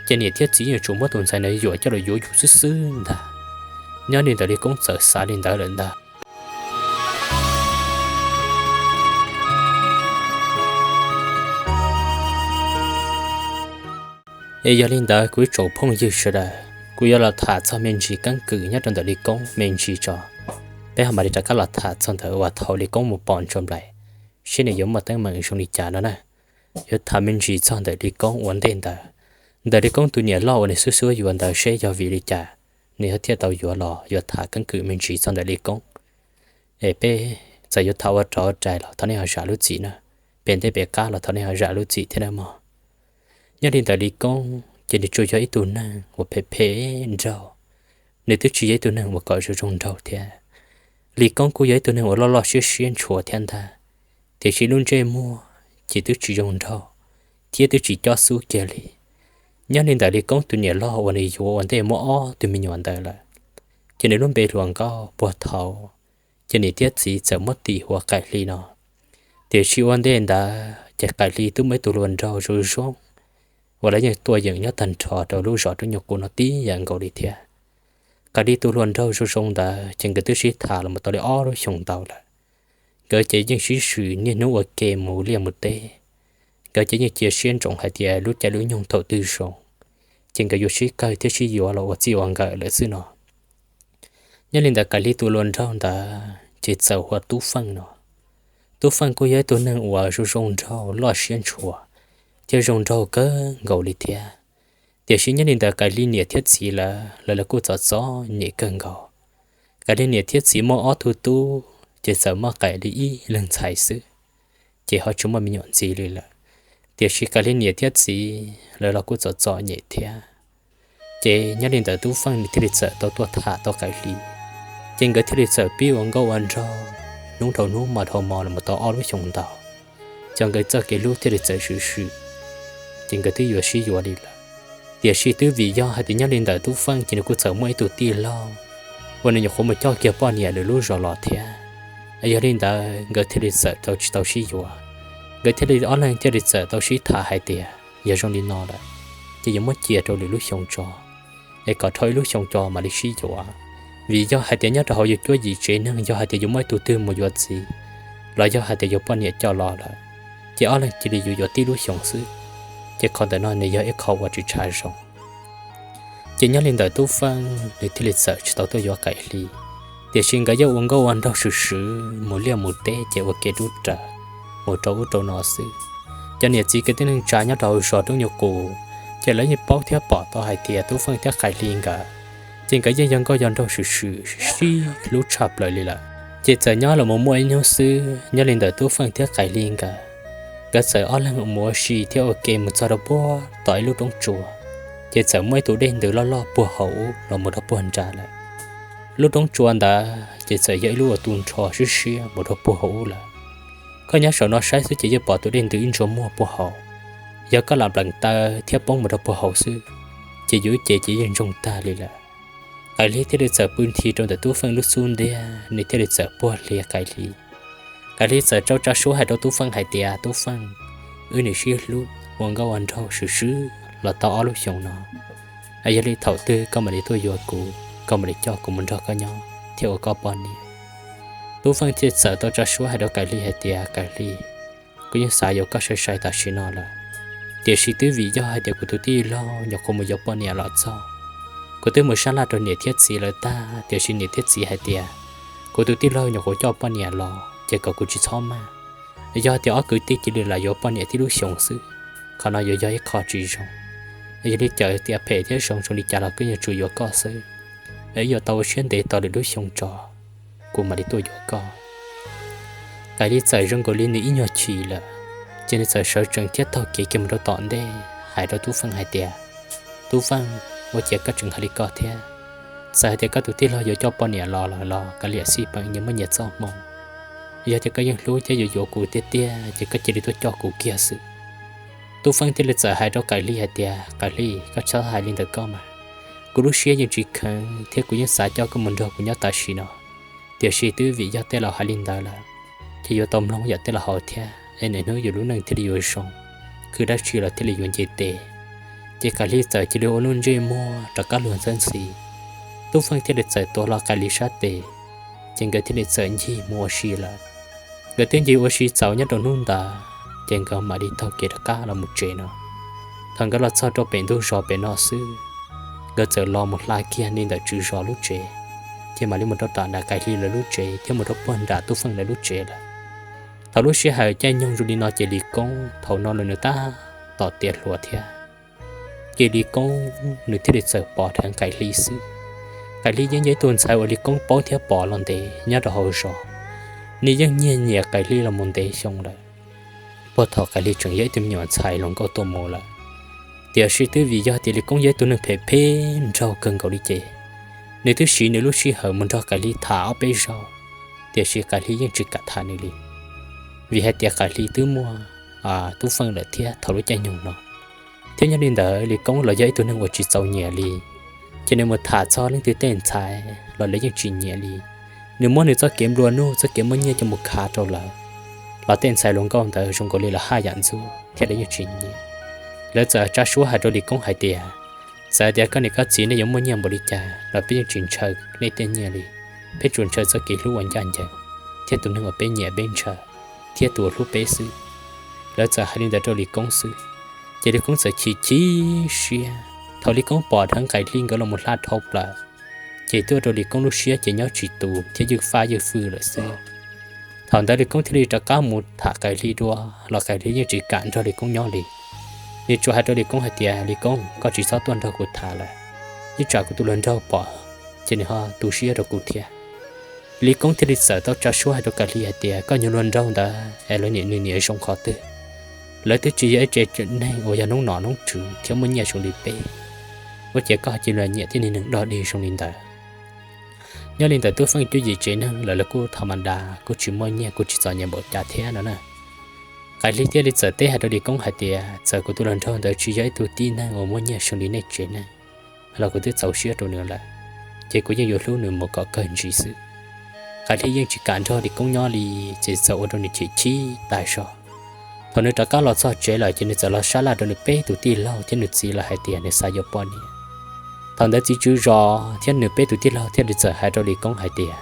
ces niam thiab txiv yeej tsum muab tus ntxhais ntawd yuam coj los yuav yus xwb xwb ntag. Nyob li ntawd Lis Koob txawm xav li ntawd lawm ntag. Es yog li ntawd kuv ib tsoom phooj ywg sawv daws, kuv yuav los tham txog me ntsis keeb kwm nyob rau ntawm Lis Koob me ntsis tso, peb ho mam li rov qab los tham txog ntawm uas thaum Lis Koob mus pom Ntsuag Nplaim, seb nws yuav muaj teeb meem zoo li cas no na. Yuav tham me ntsis txog ntawm Lis Koob ua ntej ntawd, ntawm Lis Koob tus niam loj uas nws xub xub yuav ntawd seb yog vim li cas nws thiaj tau yuav los yuav tham keeb kwm me ntsis txog ntawm Lis Koob. Es peb txawm yuav tham ua rov ua rais los thov nej ho zam lub txim na, pem ntej pem qab los thov nej ho zam lub txim thiab nawb mog. Nyob li ntawm Lis Koob ces nws tsuas yog ib tug neeg uas phem phem nraug, nws twb tsis yog ib tug neeg uas kom zoo zoo nraug thiab. Lis Koob kuj yog ib tug neeg uas loj loj siab siab ntshua thiab ntag, tiam sis lub ntsej muag ces twb tsis zoo nraug thiab twb tsis cob xub kiag li. Nyob li ntawm Lis Koob tus niam loj uas nws yuav ua ntej muaj ob tug me nyuam ntawd lawm, ces nws lub npe hluas nkauj puag thaum ces niam thiab txiv txawm muab tis hu ua Qaim Hli no. Tiam sis ua ntej ntawd ces Qaim Hli twb muaj ib tug hluas nraug zoo zoo uas lawv yeej tuaj yeem nyob tag nrho rau lub zos Roob Nyuj Qus no tib yam nkaus li thiab. Qaim Hli tus hluas nraug zoo zoo ntawd ces nkawd twb sib tham los mus tau li ob lub xyoos ntau lawm. Nkawd ces yeej sib swm niaj hnub ua ke mus liaj mus teb. Nkawd ces yeej cia siab ntsoov hais tias lub caij lub nyoog thaum twg zoo, ces nkawd yuav sib kawg thiab sib yuav los ua txij ua nkawm lawm xwb no. Nyob li ntawd Qaim Hli tus hluas nraug ntawd ces txawm hu ua Tub Feej no. Tub Feej kuj yog ib tug neeg uas zoo zoo nraug loj siab ntshua thiab zoo nraug kawg nkaus li thiab. Tiam sis nyob li ntawd Qaim Hli niam thiab txiv lawv, lawv kuj txom txom nyem kawg nkaus. Qaim Hli niam thiab txiv muaj ob tug tub ces txawm muaj Qaim Hli ib leeg ntxhais xwb, ces ho tsis muaj me nyuam ntxiv li lawm. Tiam sis Qaim Hli niam thiab txiv lawv los kuj txom txom nyem thiab. Ces nyob li ntawd Tub Feej nws thiaj li txawm tau tuaj tham tau Qaim Hli, ces nkawd thiaj li txawm pib ua nkauj ua nraug hnub dhau hnub hmo dhau hmo los mus tau ob lub xyoos ntau. Ces nkawd txoj kev hlub thiaj li txawm swm swm, ces nkawd twb yuav sib yuav li lawm. Tiam sis twb vim yog hais tias nyob li ntawd Tub Feej ces nws kuj txawm muaj ib tug tij laug uas nws nyuam qhuav mus coj kiag poj niam lwm lub zos los thiab. Yog li ntawd nkawd thiaj li txawm tau tsis tau sib yuav. Nkawd thiaj li ob leeg thiaj li txawm tau sib tham hais tias yog zoo li no lawm, ces yuav muab cia rau lwm lub xyoos tso, es kom dhau ib lub xyoos tso mam li sib yuav. Vim yog hais tias nyob rau hauv yus cuab yim tsev neeg yog hais tias yus muaj ib tug twg mus yuav txiv, los yog hais tias yuav poj niam coj los lawm, ces ob leeg cia li yuav yuav tib lub xyoos xwb, ces qhov ntawm no nws yog ib qho uas tsis tshav zoo. Ces nyob li ntawd Tub Feej nws thiaj li txawm tsis tau tuaj yuav Qaim Hli. Tiam sis nkawd yeej ua nkauj ua nraug swm swm mus liaj mus teb ces ua ke rub rawv mus rau ub rau no xwb. Cov niam txiv kwv tij neej tsa nyob rau hauv zos Roob Nyuj Qus ces lawv yeej paub thiab pom tau hais tias Tub Feej thiab Qaim Hli nkawd, ces nkawd yeej yog nkauj yog nraug swm swm sib hlub tshaj plaws li lawm. Ces txawm nyob los mus muaj ib hnub xwb, nyob li ntawd Tub Feej thiab Qaim Hli nkawd, nkawd txawm ob leeg mus ua si thiab ua ke mus txog rau puag tom ib lub roob tsua, ces txawm muaj ib tug dej ntws loj loj puag hauv ub los mus rau puag nrad lawm. Lub roob tsua ntawd ces txawm yog ib lub uas tu nrho siab siab mus rau puag hauv ub lawm. Koj nyob saum no saib xwb ces yeej pom tus dej ntws ib ntsuas muag puag hauv. Yog koj lam npleem taw thiab poob mus rau puag hauv xwb, ces yus ib ce ces yeej ntsoog tag li lawm. Qaim Hli thiaj li txawm pw nthi rau ntawm Tub Feej lub xub ntiag, nws thiaj li txawm puag hli Qaim Hli. Qaim Hli txawm rau tsa suab hais rau Tub Feej hais tias, Tub Feej, wb nim sib hlub ua nkauj ua nraug swm swm los tau ob lub xyoos no, yog li thaum twg koj mam li tuaj yuav kuv, koj mam li coj kuv mus nrog koj nyob thiab ua koj poj niam? Tub Feej thiaj txawm tau tsa suab hais rau Qaim Hli hais tias, Qaim Hli, kuv yeej xav yuav koj sai sai tam sim no lawm, tiam sis twb vim yog hais tias kuv tus tij laug nyuam qhuav mus yuav poj niam los txog. Kuv twb mus sab laj rau niam thiab txiv lawv tag, tiam sis niam thiab txiv hais tias kuv tus tij laug nyuam qhuav coj poj niam los ces kom kuv tsis txhob maj. Yog tias ob kwv tij cia li lam yuav poj niam tib lub xyoos xwb, qhov no yuav yog ib qho tsis zoo. Yog li txawm tias phem thiab zoo zoo li cas los kuv yeej tsuas yuav koj xwb. Wb yuav tau ua siab ntev tos lwm lub xyoo tso, kuv mam li tuaj yuav koj. Qaim Hli txawm zoo nkaus li nws ib nyuag chim lawm, ces nws txawm sawv tsees thiab taug kev kiag mus rau tom ntej hais rau Tub Feej hais tias, Tub Feej, Ua cas koj tseem hais li ko thiab? Txawm hais tias koj tus tij laug yuav coj poj niam los lawm los kav liam xij peem, nyias muaj nyias txoj hmoo. Yog tias koj yeej hlub thiab yuav yuav kuv tiag tiag ces koj cia li tuaj coj kuv kiag xwb. Tub Feej thiaj li txawm hais rau Kais Hli hais tias, Kais Hli, koj txhob hais li ntawd koj mas. Kuv lub siab yeej tsis kheev thiab kuv yeej xav coj koj mus nrog kuv nyob tam sim no, tiam sis twb vim yog tej laus hais li ntawd lawm, ces yuav tau mloog yam tej laus hais thiab es niaj hnub yus lub neej thiaj li yuav zoo, khwv dab tsi los thiaj li yuav nce tes. Ces Kais Hli txawm cia li ua lub ntsej muag rov qab luag ntxhi ntxhi. Tub Feej thiaj li txawm tuav hlo Kais Hli sab tes, ces nkawd thiaj li txawm ncig mus ua si lawm. Nkawd twb ncig ua si txaus nyob rau hnub ntawd, ces nkawd mam li taug kev rov qab los mus tsev no. Thaum nkawd los txog rau pem ntug zos pem no xwb, nkawd txawm los mus hla kiag li ntawm tswv zos lub tsev, ces mam li mus rau tom nram Kais Hli lawv lub tsev thiab mus rau puag nram Tub Feej lawv lub tsev lawm. Thaum lub sij hawm caij nyoog zoo li no ces Lis Koob thaum no los nws tab tom tiav hluas thiab. Ces Lis Koob nws thiaj li txawm pom dheev Kais Hli xwb. Kais Hli yeej yog ib tug ntxhais uas Lis Koob paub thiab pom los ntev nyob rau hauv zos. Nws yeej nyiag nyiam Kais Hli los mus ntev xyoo lawm, puag thaum Kais Hli tseem yog ib tug me nyuam ntxhais hluas nkauj tuaj mus lawm. Tiam sis twb vim yog tias Lis Koob yog ib tug neeg phem phem nraug kawg nkaus li ces nws twb siv nws lub sij hawm mus nrog Kais Hli tham ob peb zaug, tiam sis Kais Hli yeej tsis kam tham nws li. Vim hais tias Kais Hli twb muaj Tub Feej lawm thiab thaum lub caij nyoog no, thiab nyob li ntawd Lis Koob los yog ib tug neeg uas tsis txaus nyiam li, ces nws mus tham txog leej twg tej ntxhais los lawv yeej tsis nyiam li. Nws muab nws txoj kev nplua nuj txoj kev muaj nyiaj coj mus khav rau lawv, los tej ntxhais hluas nkauj ntawd zoo nkaus li lawv haj yam ntxub thiab lawv yeej tsis nyiam. Lawv txawm tsa suab hais rau Lis Koob hais tias, txawm tias koj niam koj txiv nej yuav muaj nyiaj npaum li cas los peb yeej tsis ntshaw nej tej nyiaj li, peb tsuas ntshaw txoj kev hlub uas ncaj ncees, thiab tus neeg uas peb nyiam peb ntshaw, thiab tus uas hlub peb xwb. Lawv txawm hais li ntawd rau Lis Koob xwb, ces Lis Koob txawm chim chim siab. Thaum Lis Koob pom dheev Kais Hli nkawd los mus hla dhau plaws, ces twb ua rau Lis Koob lub siab ces nyob tsis tus thiab ywj faj ywj fwj lawm xwb. Thaum ntawd Lis Koob thiaj li rov qab mus tham Kais Hli dua, los Kais Hli yeej tsis kam nrog Lis Koob nyob li. Nws tsuas hais rau Lis Koob hais tias, Lis Koob, koj tsis txhob tuaj nrog kuv tham lawm, ib tsam kuv tus hluas nraug pom ces nws ho tu siab rau kuv thiab. Lis Koob thiaj li txawm tau tsa suab hais rau Kais Hli hais tias, koj nyuag hluas nraug ntawd es lawv niam nws niam zoo qhov twg? Lawv twb tsis yog ib tsev neeg uas yog noob nom noob tswv thiab muaj nyiaj zoo li peb, ua cas koj cia li los nyiam tej niag neeg dog dig zoo li ntawd? Nyob li ntawd Tub Feej cuab yim tsev neeg lawv los kuj thaum mas das kuj tsis muaj nyiaj kuj tsis txom nyem npaum cas thiab no na. Kais Hli thiaj li txawm teb hais rau Lis Koob hais tias, txawm kuv tus hluas nraug ntawd tsis yog ib tug tib neeg uas muaj nyiaj zoo li nej tsev neeg los kuv twb txaus siab rau nws lawm, ces kuv yeej yuav hlub nws mus kom kawg ntsis xwb. Kais Hli yeej tsis kam nrog Lis Koob nyob li, ces txawm ua rau nws chim chim tas zog. Thaum nws rov qab los txog tsev lawm ces nws txawm los sab laj rau nws peb tus tij laug thiab nws txiv lawv hais tias nws xav yuav poj niam. Thaum ntawd txiv tswv zos thiab nws peb tus tij laug thiaj li txawm hais rau Lis Koob hais tias,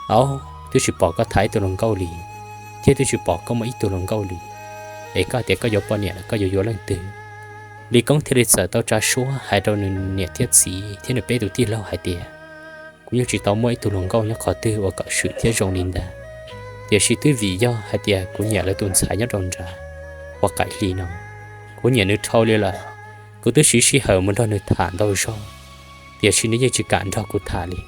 au, twb tsis pom koj tham ib tug hluas nkauj li, thiab twb tsis pom koj muaj ib tug hluas nkauj li, es koj tias koj yuav poj niam los koj yuav yuav leej twg? Lis Koob thiaj li txawm tau tsa suab hais rau nws niam thiab txiv thiab nws peb tus tij laug hais tias, kuv yeej tsis tau muaj ib tug hluas nkauj nyob qhov twg uas kom swm thiab zoo li ntag. Tiam sis twb vim yog hais tias kuv nyiam lawv tus ntxhais nyob rau nrad, uas Kais Hli no, kuv nyiam nws dhau li lawm. Kuv twb siv sij hawm mus nrog nws tham ntau zaug, tiam sis nws yeej tsis kam nrog kuv tham li.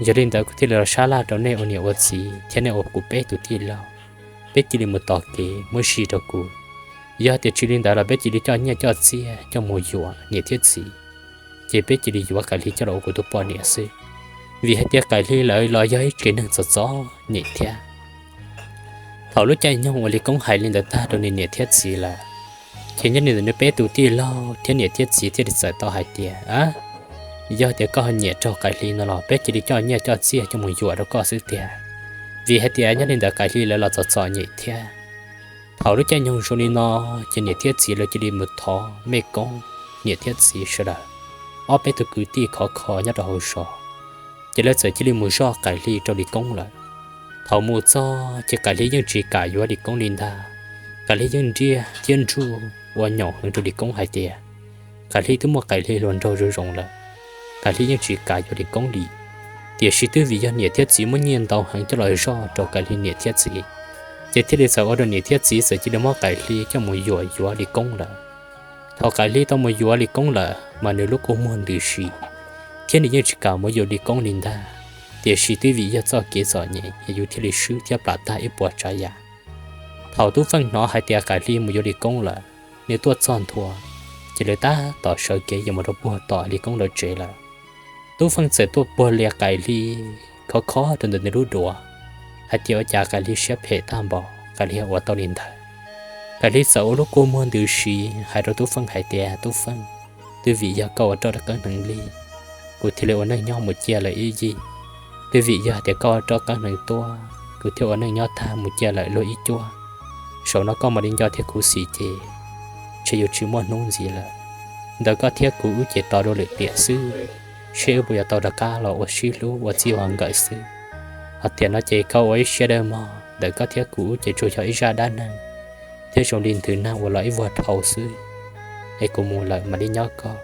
Yog li ntawd kuv thiaj li los sab laj rau nej ua niam ua txiv thiab nej ua kuv peb tus tij laug, peb cia li mus tos kev muab zij rau kuv. Yog tias tsis li ntawd los peb cia li coj nyiaj coj txiaj coj mus yuav niam thiab txiv, ces peb cia li yuav Kais Hli coj los ua kuv tus poj niam xwb. Vim hais tias Kais Hli lawv los yog ib tsev neeg txom txom nyem thiab. Thaum lub caij nyoog uas Lis Koob hais li ntawd tag rau nws niam thiab txiv lawm, ces nyob li ntawd nws peb tus tij laug thiab niam thiab txiv thiaj li txawm tau hais tias, a, yog tias koj ho nyiam raug Kais Hli no los peb cia li coj nyiaj coj txiaj coj mus yuam rau koj xwb tiag. Vim hais tias nyob li ntawd Kais Hli lawv los txom txom nyem thiab. Thaum lub caij nyoog zoo li no, ces niam thiab txiv lawv cia li mus thov mej koob niam thiab txiv sawv daws, ob peb tug kwv tij khov kho nyob rau hauv zos, ces lawv txawm cia li mus zoj Kais Hli rau Lis Koob lawm. Thaum mus txog ces Kais Hli yeej tsis kam yuav Lis Koob li ntag. Kais Hli yeej nriaj thiab nruj ua nyaum heev rau Lis Koob hais tias, Kais Hli twb muaj Kais Hli hluas nraug zoo zoo lawm, Kais Hli yeej tsis kam yuav Lis Koob li. Tiam sis twb vim yog niam thiab txiv muab nyiaj ntau heev coj los zoj rau Kais Hli niam thiab txiv, ces thiaj li txawm ua rau niam thiab txiv txawm cia li muab Kais Hli coj mus yuam yuav Lis Koob lawm. Thaum Kais Hli tau mus yuav Lis Koob lawm mas nws lub kua muag ntws si, thiab nws yeej tsis kam mus yuav Lis Koob li ntag. Tiam sis twb vim yog txoj kev txom nyem es yus thiaj li swb thiab plam tag ib puas tsav yam. Thaum Tub Feej hnov hais tias Kais Hli mus yuav Lis Koob lawm, nws tuaj txog ntua, Ces lawv tab tom sawv kev yuav mus rau puag tom Lis Koob lawv tsev lawm. Tub Feej txawm tuaj puag lias Qaim Hli, khov kho rau ntawm nws lub duav hais tias ua cas Qaim Hli siab phem tag npaum, Qaim Hli ua tau li ntawd. Qaim Hli txawm ua lub kua muag ntws si hais rau Tub Feej hais tias, Tub Feej, twb vim yog koj ua roj qeeb hneev li, kuv thiaj li ua neej nyob mus cia lawm ib yig. Twb vim yog tias koj ua roj qeeb hneev tuaj, kuv thiaj ua neej nyob tag mus cia lawm luag ib cuab. Zaum no koj mam li nco thiab khuv xim ces, ces yuav tsis muaj hnub ntxiv lawm. Ntawm koj thiab kuv wb ces tos dua lwm tiam xwb, seb wb puas yuav tau rov qab los ua sib hlub ua txij ua nkawm xwb. Hos tiam no ces koj ua ib siab dawb mog, ntawm koj thiab kuv wb ces tsuas yog ib zaj dab neeg thiab zoo li nthwv nag uas los ib vuag dhau xwb. Es kuv mus lawm mam li nyob koj.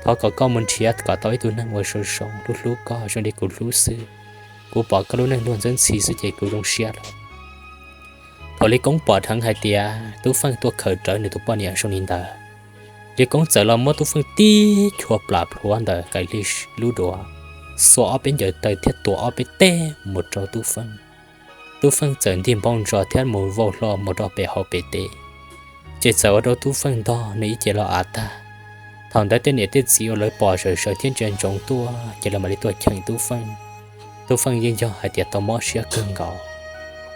Thov kom koj mus nrhiav kom tau ib tug neeg uas zoo zoo hlub hlub koj zoo li kuv hlub xwb. Kuv pom koj lub neej luag ntxeeb ntxhi xwb ces kuv zoo siab lawm. Thaum Lis Koob pom dheev hais tias Tub Feej tuaj khaws rawv nws tus poj niam zoo li ntawd, Lis Koob txawm los muab Tub Feej tib chua plam plhuav ntawm Qaim Hli lub duav, xuas ob peb ncaws taw thiab tuav ob peb teg mus rau Tub Feej. Tub Feej txawm ntig npau ntsos thiab mus vau hlo mus rau pem hauv pem teb, ces txawm ua rau Tub Feej ntog nws ib ce los av tag. Thaum ntawd tej niam tej txiv uas lawv pom sawv sawv thiab ntsia ntsoov tuaj ces lawv mam li tuaj cheem Tub Feej. Tub Feej yeej yog hais tias tau mob siab kawg nkaus.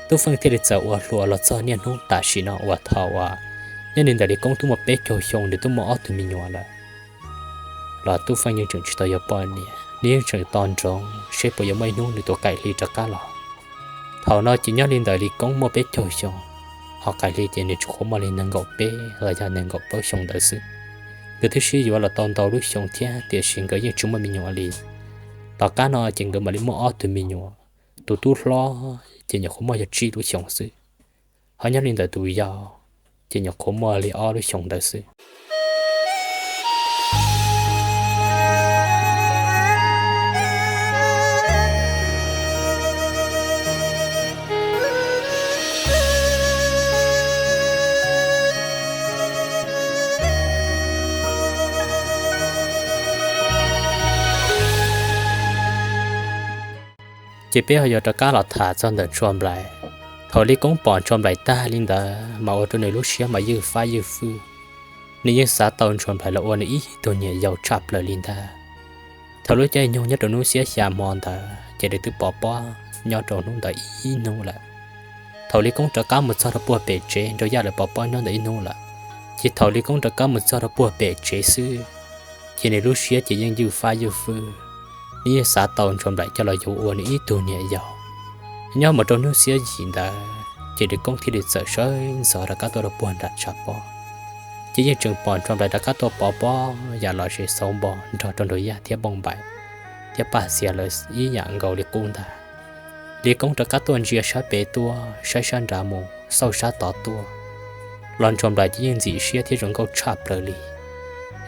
Tub Feej thiaj li txawm ua hluas los txog niaj hnub tam sim no uas thaum uas nyob li ntawm Lis Koob twb muaj peb caug xyoo, nws twb muaj ob tug me nyuam lawm, los Tub Feej yeej tseem tsis tau yuav poj niam, nws yeej tseem tos ntsoov seb puas yuav muaj ib hnub nws tus Qaim Hli rov qab los. Thaum no ces nyob li ntawm Lis Koob muaj peb caug xyoo, ho Qaim Hli ces nws tsuas qhuav muaj li nees nkaum peb los yog nees nkaum plaub xyoo ntawd xwb. Nkawd twb sib yuav los tau ntau lub xyoo thiab tiam sis nkawd yeej tsis muaj me nyuam li. Tom qab no ces nkawd mam li muaj ob tug me nyuam, tus tub hlob ces nyuam qhuav muaj yog tsib lub xyoos xwb, ho nyob li ntawm tus yau ces nyuam qhuav muaj li ob lub xyoos ntawd xwb. Ces peb ho yuav rov qab los tham txog ntawm Ntsuag Nplaim. Thaum Lis Koob pom Ntsuag Nplaim tag li ntawd mas ua rau nws lub siab mas ywj fab ywj fwj. Nws yeej xav tau Ntsuag Nplaim los ua nws ib tug niam yau tshaj plaws li ntag. Thaum lub caij nyoog nyob rau hnub xiab xya hmo ntawd ces nws twb pov pob nyob rau hnub ntawd ib hnub lawm. Thaum Lis Koob rov qab mus txog rau puag pem tsev, Nraug Yaj lawv pov pob nyob ntawm ib hnub lawm, ces thaum Lis Koob rov qab mus txog rau puag pem tsev xwb, ces nws lub siab ces yeej ywj fab ywj fwj. Nws yeej xav tau Ntsuag Nplaim coj los yuav ua nws ib tug niam yau. Nyob mus rau hnub xiab yim ntawd ces Lis Koob thiaj li txawm sawv ntxov rov qab tuaj rau puag nram tshav pob, ces yeej tseem pom Ntsuag Nplaim rov qab tuaj pov pob yam los zes xauv npo nrog rau Nraug Yaj thiab Npauj Npaim thiab Paj Xias lawv ib yam nkaus li qub ntag. Lis Koob rov qab tuaj ntsia sab pem tuaj saib sab nrad mus xauj sab tod tuaj, los Ntsuag Nplaim ces yeej ntxim siab thiab zoo nkauj tshaj plaws li.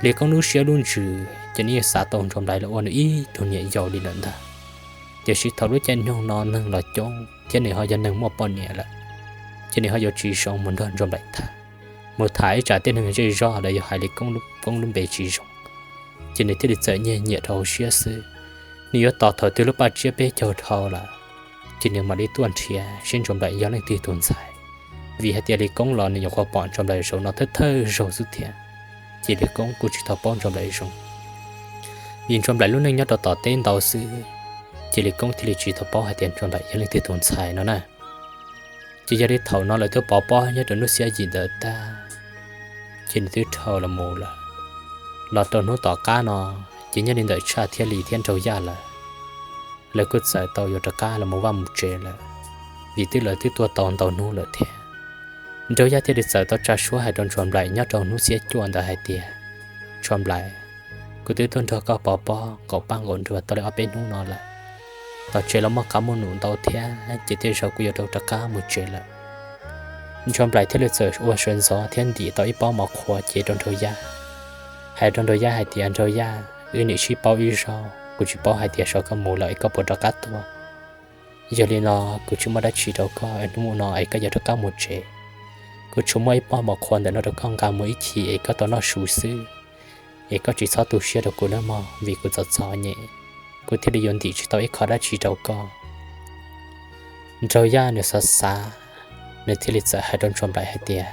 Lis Koob lub siab lub ntsws ces nws yeej xav tau Ntsuag Nplaim los ua nws ib tug niam yau li lawm ntag. Tiam sis thaum lub caij nyoog no neeg los coob thiab nws ho yog neeg muaj poj niam lawm, ces nws ho yuav tsis zoo mus nrog Ntsuag Nplaim tham, mus tham ib tsam tej neeg zej zog los yog hais Lis Koob, Koob lub npe tsis zoo, ces nws thiaj li txawm nyiag nyiam rau hauv siab xwb. Nws yuav tos thaum twg lub paj tsiab peb caug dhau lawm, ces nws mam li tuaj nrhiav seb Ntsuag Nplaim yog leej twg tus ntxhais. Vim hais tias Lis Koob los nws nyuam qhuav pom Ntsuag Nplaim zaum no thawj thawj zaug xwb thiab, ces Lis Koob kuj tsis tau paub Ntsuag Nplaim zoo. Vim Ntsuag Nplaim lub neej nyob rau tom teb ntau xwb, ces Lis Koob thiaj li tsis tau paub hais tias Ntsuag Nplaim yog leej twg tus ntxhais no na. Ces yog li thaum no lawv twb pov pob nyob rau hnub xiab yim ntawd tag, ces nws twb dhau los mus lawm. Los rau hnub tom qab no, ces nyob li ntawm Tshaj thiab Lis thiab Nraug Yaj lawm, lawv kuj txawm tau yuav rov qab los mus vaj mus tsev lawm, vim twb lawv twb tuaj tau ntau hnub lawm thiab. Nraug Yaj thiaj li txawm tau tsa suab hais rau Ntsuag Nplaim nyob rau hnub xiab cuaj ntawd hais tias, Ntsuag Nplaim, kuv twb tuaj nrog koj pov pob nqaum paj nqaum nruas tau li ob peb hnub no lawm, tom tsev los muaj qav muaj num ntau thiab, ces tej zaum kuv yuav rau rov qab mus tsev lawm. Ntsuag Nplaim thiaj li txawm ua sawv ntxov thiab ntim tau ib pob mov qhuav cev rau Nraug Yaj, hais rau Nraug Yaj hais tias, Nraug Yaj, wb niam sib paub ib zaug, kuv tsis paub hais tias saum koj mus lawm es koj puas rov qab tuaj. Yog li no, kuv tsis muaj dab tsi rau koj es hnub no es koj yuav rov qab mus tsev. Kuv tsuas muaj ib pob mov qhuav ntawm no rau koj nqa mus ib chim es koj tau noj su xwb, es koj tsis txhob tu siab rau kuv nawb mog, vim kuv txom txom nyem, kuv thiaj li yuav ntim tsis tau ib qho dab tsi rau koj. Nraug Yaj nws xav xav, nws thiaj li txawm hais rau Ntsuag Nplaim hais tias,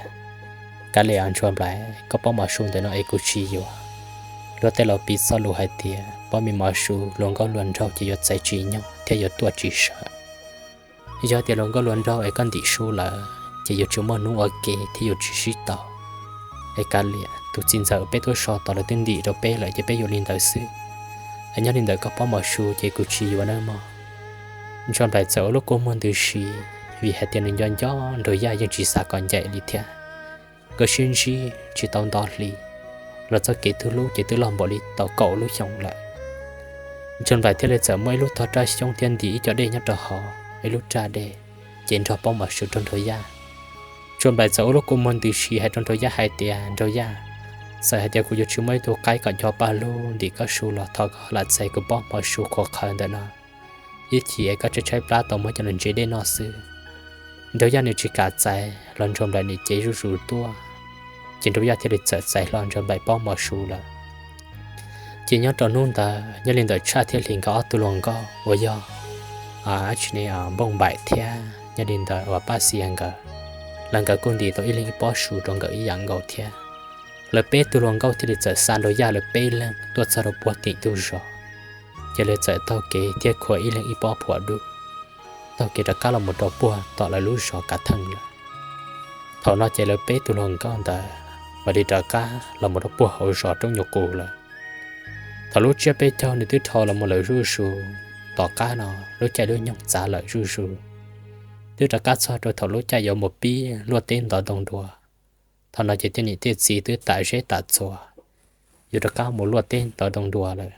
Kav liam Ntsuag Nplaim, koj pob mov su ntawm no es kuv tsis yuav. Luag tej laus piv txoj lus hais tias pob me mov su luag nkauj luag nraug ces yuav txais tsis nyob thiab yuav tuaj tsis sawv. Yog tias luag nkauj luag nraug es koj ntim su lawm ces yuav tsis muaj hnub ua ke thiab yuav tsis sib tau. Es kav liam, tus txiv ntxawm peb tuaj so tod lawv twb ntim rau peb lawm ces peb yuav li ntawd xwb. Es nyob li ntawm koj pob mov su ces kuv tsis yuav nawb mog. Ntsuag Nplaim txawm ua lub kua muag ntws si, vim hais tias nws nco nco Nraug Yaj yeej tsis xav kom ncaim li thiab. Nkawd sib ntsib tsis tau nto hli, los txoj kev twb hlub ces twb loj npaum li tau kaum lub xyoo lawm. Ntsuag Nplaim thiaj li txawm muab ib lub tog raj xyoob thiab ntim ib co dej nyob rau hauv ib lub raj dej, ces nrog pob mov su rau Nraug Yaj. Ntsuag Nplaim txawm ua lub kua muag ntws si hais rau Nraug Yaj hais tias, Nraug Yaj, txawm hais tias kuv yuav tsis muaj ib tug qaib kom nco Paj Lug ntim koj su los thov koj lam txais kuv pob mov su qhuav qhawv ntawm no ib chim es koj tshaib tshaib plab tau muab coj los ntse dej noj xwb. Nraug Yaj nws tsis kam txais los Ntsuag Nplaim nim cev zuj zus tuaj, ces Nraug Yaj thiaj li txawm txais hlo Ntsuag Nplaim pob mov su lawm. Ces nyob rau hnub ntawd nyob li ntawm Tshaj thiab Hlis nkawd ob tug hluas nkauj uas yog, a, tsis ne, Npauj Npaim thiab nyob li ntawd uas Paj Xia nkawd, los nkawd kuj ntim tau ib leeg ib pob su rau nkawd ib yam nkaus thiab. Lawv peb tug hluas nkauj thiaj li txawm xa Nraug Yaj lawv peb leeg tuaj txog rau puag tim ntug zos, ces lawv txawm taug kev thiab khuam ib leeg ib pob phuam dub, taug kev rov qab los mus rau puag tom lawv lub zos Kav Theej lawm. Thaum no ces lawv peb tug hluas nkauj ntawd mam li rov qab los mus rau puag hauv zos Roob Nyuj Qus lawm. Thaum lub tsiab peb caug nws twb dhau los mus lawm zuj zus, tom qab no lub caij lub nyoog txav lawm zuj zus, twb rov qab txog rau thaum lub caij yuav mus pib luaj teb ntov ntoo dua. Thaum no ces tej niam tej txiv twb tam zeb tam txhua, yuav rov qab mus luaj teb ntov ntoo dua lawm.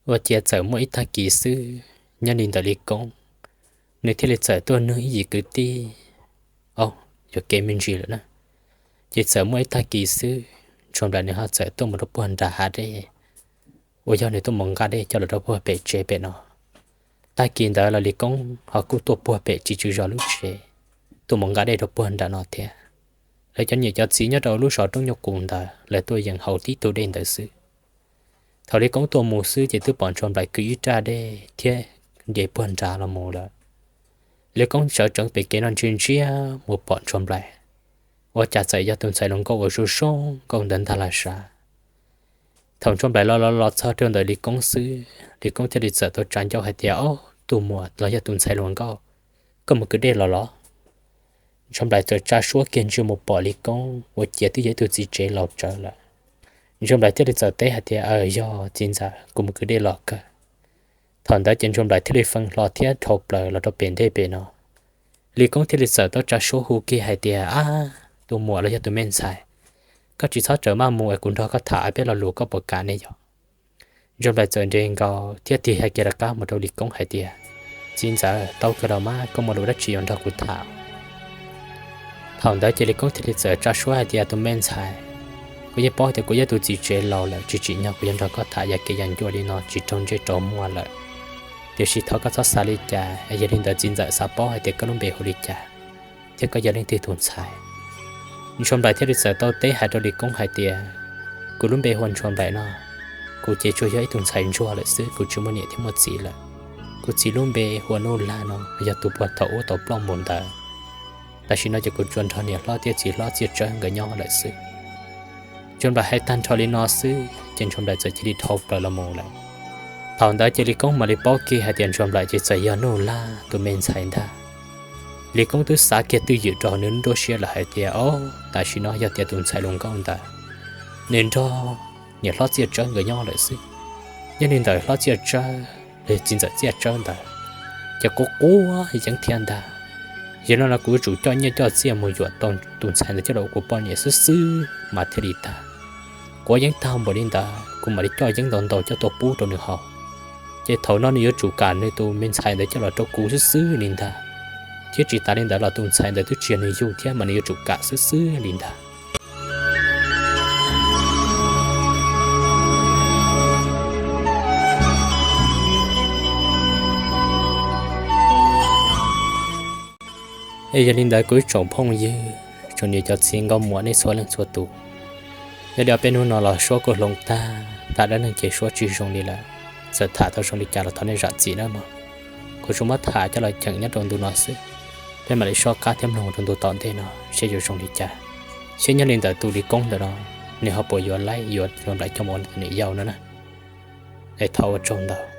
Ua ciav txawm muaj ib tag kis xwb, nyob li ntawm Lis Koob, nws thiaj li txawm tuaj nug ib yim kwv tij, au, yuam kev me ntsis lawm na. Ces txawm muaj ib tag kis xwb, Ntsuag Nplaim nws ho txawm tuaj mus rau puag nram hav dej, uas yog nws tuaj mus nqa dej coj los rau puag pem tsev pem no. Tag kis ntawd los Lis Koob ho kuj tuaj puag pem Tsis Tswv Zos lub tsev, tuaj mus nqa dej rau puag nram no thiab. Lawv cov niam cov txiv nyob rau lub zos Roob Nyuj Qus ntawd lawv tuaj yeem haus tib tug dej ntawd xwb. Thaum Lis Koob tuaj mus xwb ces twb pom Ntsuag Nplaim kwv ib raj dej thiab nce puag nrad los mus lawm. Lis Koob sawv tsees pem kev no ntsia ntsia mus pom Ntsuag Nplaim, ua cas txawm yog tus ntxhais hluas nkauj uas zoo zoo nkauj ntawd ntag lau sav. Thaum Ntsuag Nplaim los los los txog rau ntawm Lis Koob xwb, Lis Koob thiaj li txawm tau tsa ncauj hais tias, Au, tus muam los yog tus ntxhais hluas nkauj, koj mus kwv dej los los? Ntsuag Nplaim txawm tsa suab kiag ntsia mus pom Lis Koob ua ciav twb yog ib tug txiv tsev laus tsawv lawm. Ntsuag Nplaim thiaj li txawm teb hais tias, Aws, yog txiv ntxawm, kuv mus kwv dej los kawg. Thaum ntawd ces Ntsuag Nplaim thiaj li feeb hlo thiab dhau plaws los rau pem ntej pem no. Lis Koob thiaj li txawm tau tsa suab hu kiag hais tias, Ab, tus muam los yog tus me ntxhais, koj tsis txhob rawm maj mus es kuv nrog koj tham peb lo lus koj puas kam ne yog? Ntsuag Nplaim txawm nres nkaus thiab tig hais kiag rov qab mus rau Lis Koob hais tias, Txiv ntxawm, tau kawg los mas, koj muaj lus dab tsi yuav nrog kuv tham? Thaum ntawd ces Lis Koob thiaj li txawm tsa suab hais tias, Tus me ntxhais, kuv yeej paub tias kuv yog tus txiv tsev laus lawm, tsis tsim nyog kuv yuav nrog koj tham yam kev yam ncua li no tsis raug ntsej raug muag lawm. Tiam sis thov koj txhob xav li cas, es yog li ntawd txiv ntxawm xav paub hais tias koj lub npe hu li cas thiab koj yog leej twg tus ntxhais? Ntsuag Nplaim thiaj li txawm tau teb hais rau Lis Koob hais tias, Kuv lub npe hu ua Ntsuag Nplaim no. Kuv ces tsuas yog ib tug ntxhais ntsuag lawm xwb, kuv tsis muaj niam thiab muaj txiv lawm. Kuv txiv lub npe hu ua Nuj Lag no, yog tus puag thaum ub tau ploj mus ntawd. Tam sim no ces kuv tsuas nrog niam hlob thiab txiv hlob Txiaj Tsawb nkawd nyob lawm xwb. Ntsuag Nplaim hais tag nrho li no xwb ces Ntsuag Nplaim txawm cia li dhau plaws los mus lawm. Thaum ntawd ces Lis Koob mam li paub kiag hais tias Ntsuag Nplaim ces txawm yog Nuj Lag tus me ntxhais ntag. Lis Koob twb xav kiag twj ywm rau hauv nws nruab siab lawm hais tias, Ob, tam sim no yog tias tus ntxhais hluas nkauj ntawd nws nrog niam hlob Txiaj Tsawb nkawd nyob lawm xwb. Yog li ntawd hlob Txiaj Tsawb los txiv ntxawm Txiaj Tsawb ntawd ces quav quav yeeb thiab ntag. Yog li no kuv yuav tsum coj nyiaj coj txiaj mus yuam tau tus ntxhais ntawd coj los ua kuv poj niam xwb xwb mas thiaj li tag. Quav yeeb tag npaum li ntawd kuv mam li coj yeeb ntau ntau coj tuaj pub rau nws haus. Ces thaum no nws yuav tsum kam nws tus me ntxhais ntawd coj los rau kuv xwb xwb li ntag. Thiab tsis tas li ntawd los tus ntxhais ntawd twb tsis yog nws yug thiab mas nws yuav tsum kam xwb xwb li ntag. Es yog li ntawd kuv ib tsoom phooj ywg, tsoom niam cov txiv nkauj muam nej txhua leej txhua tus, yog li peb hnub no los suab kuj hloov tag, tham dab neeg ces suab tsis zoo li lawm. Txawm tham tau zoo li cas los thov nej zam txim nawb mog. Kuv tsuas muab tham coj los cheem nyob rau ntu no xwb. Peb mam li soj qab thiab mloog rau ntu tom ntej no seb yuav zoo li cas. Seb nyob li ntawm tus Lis Koob ntawm no, nws ho puas yuav laib yuav Nplai Xyooj ua nws tus niam yau no na. Es thov ua tsaug ntau.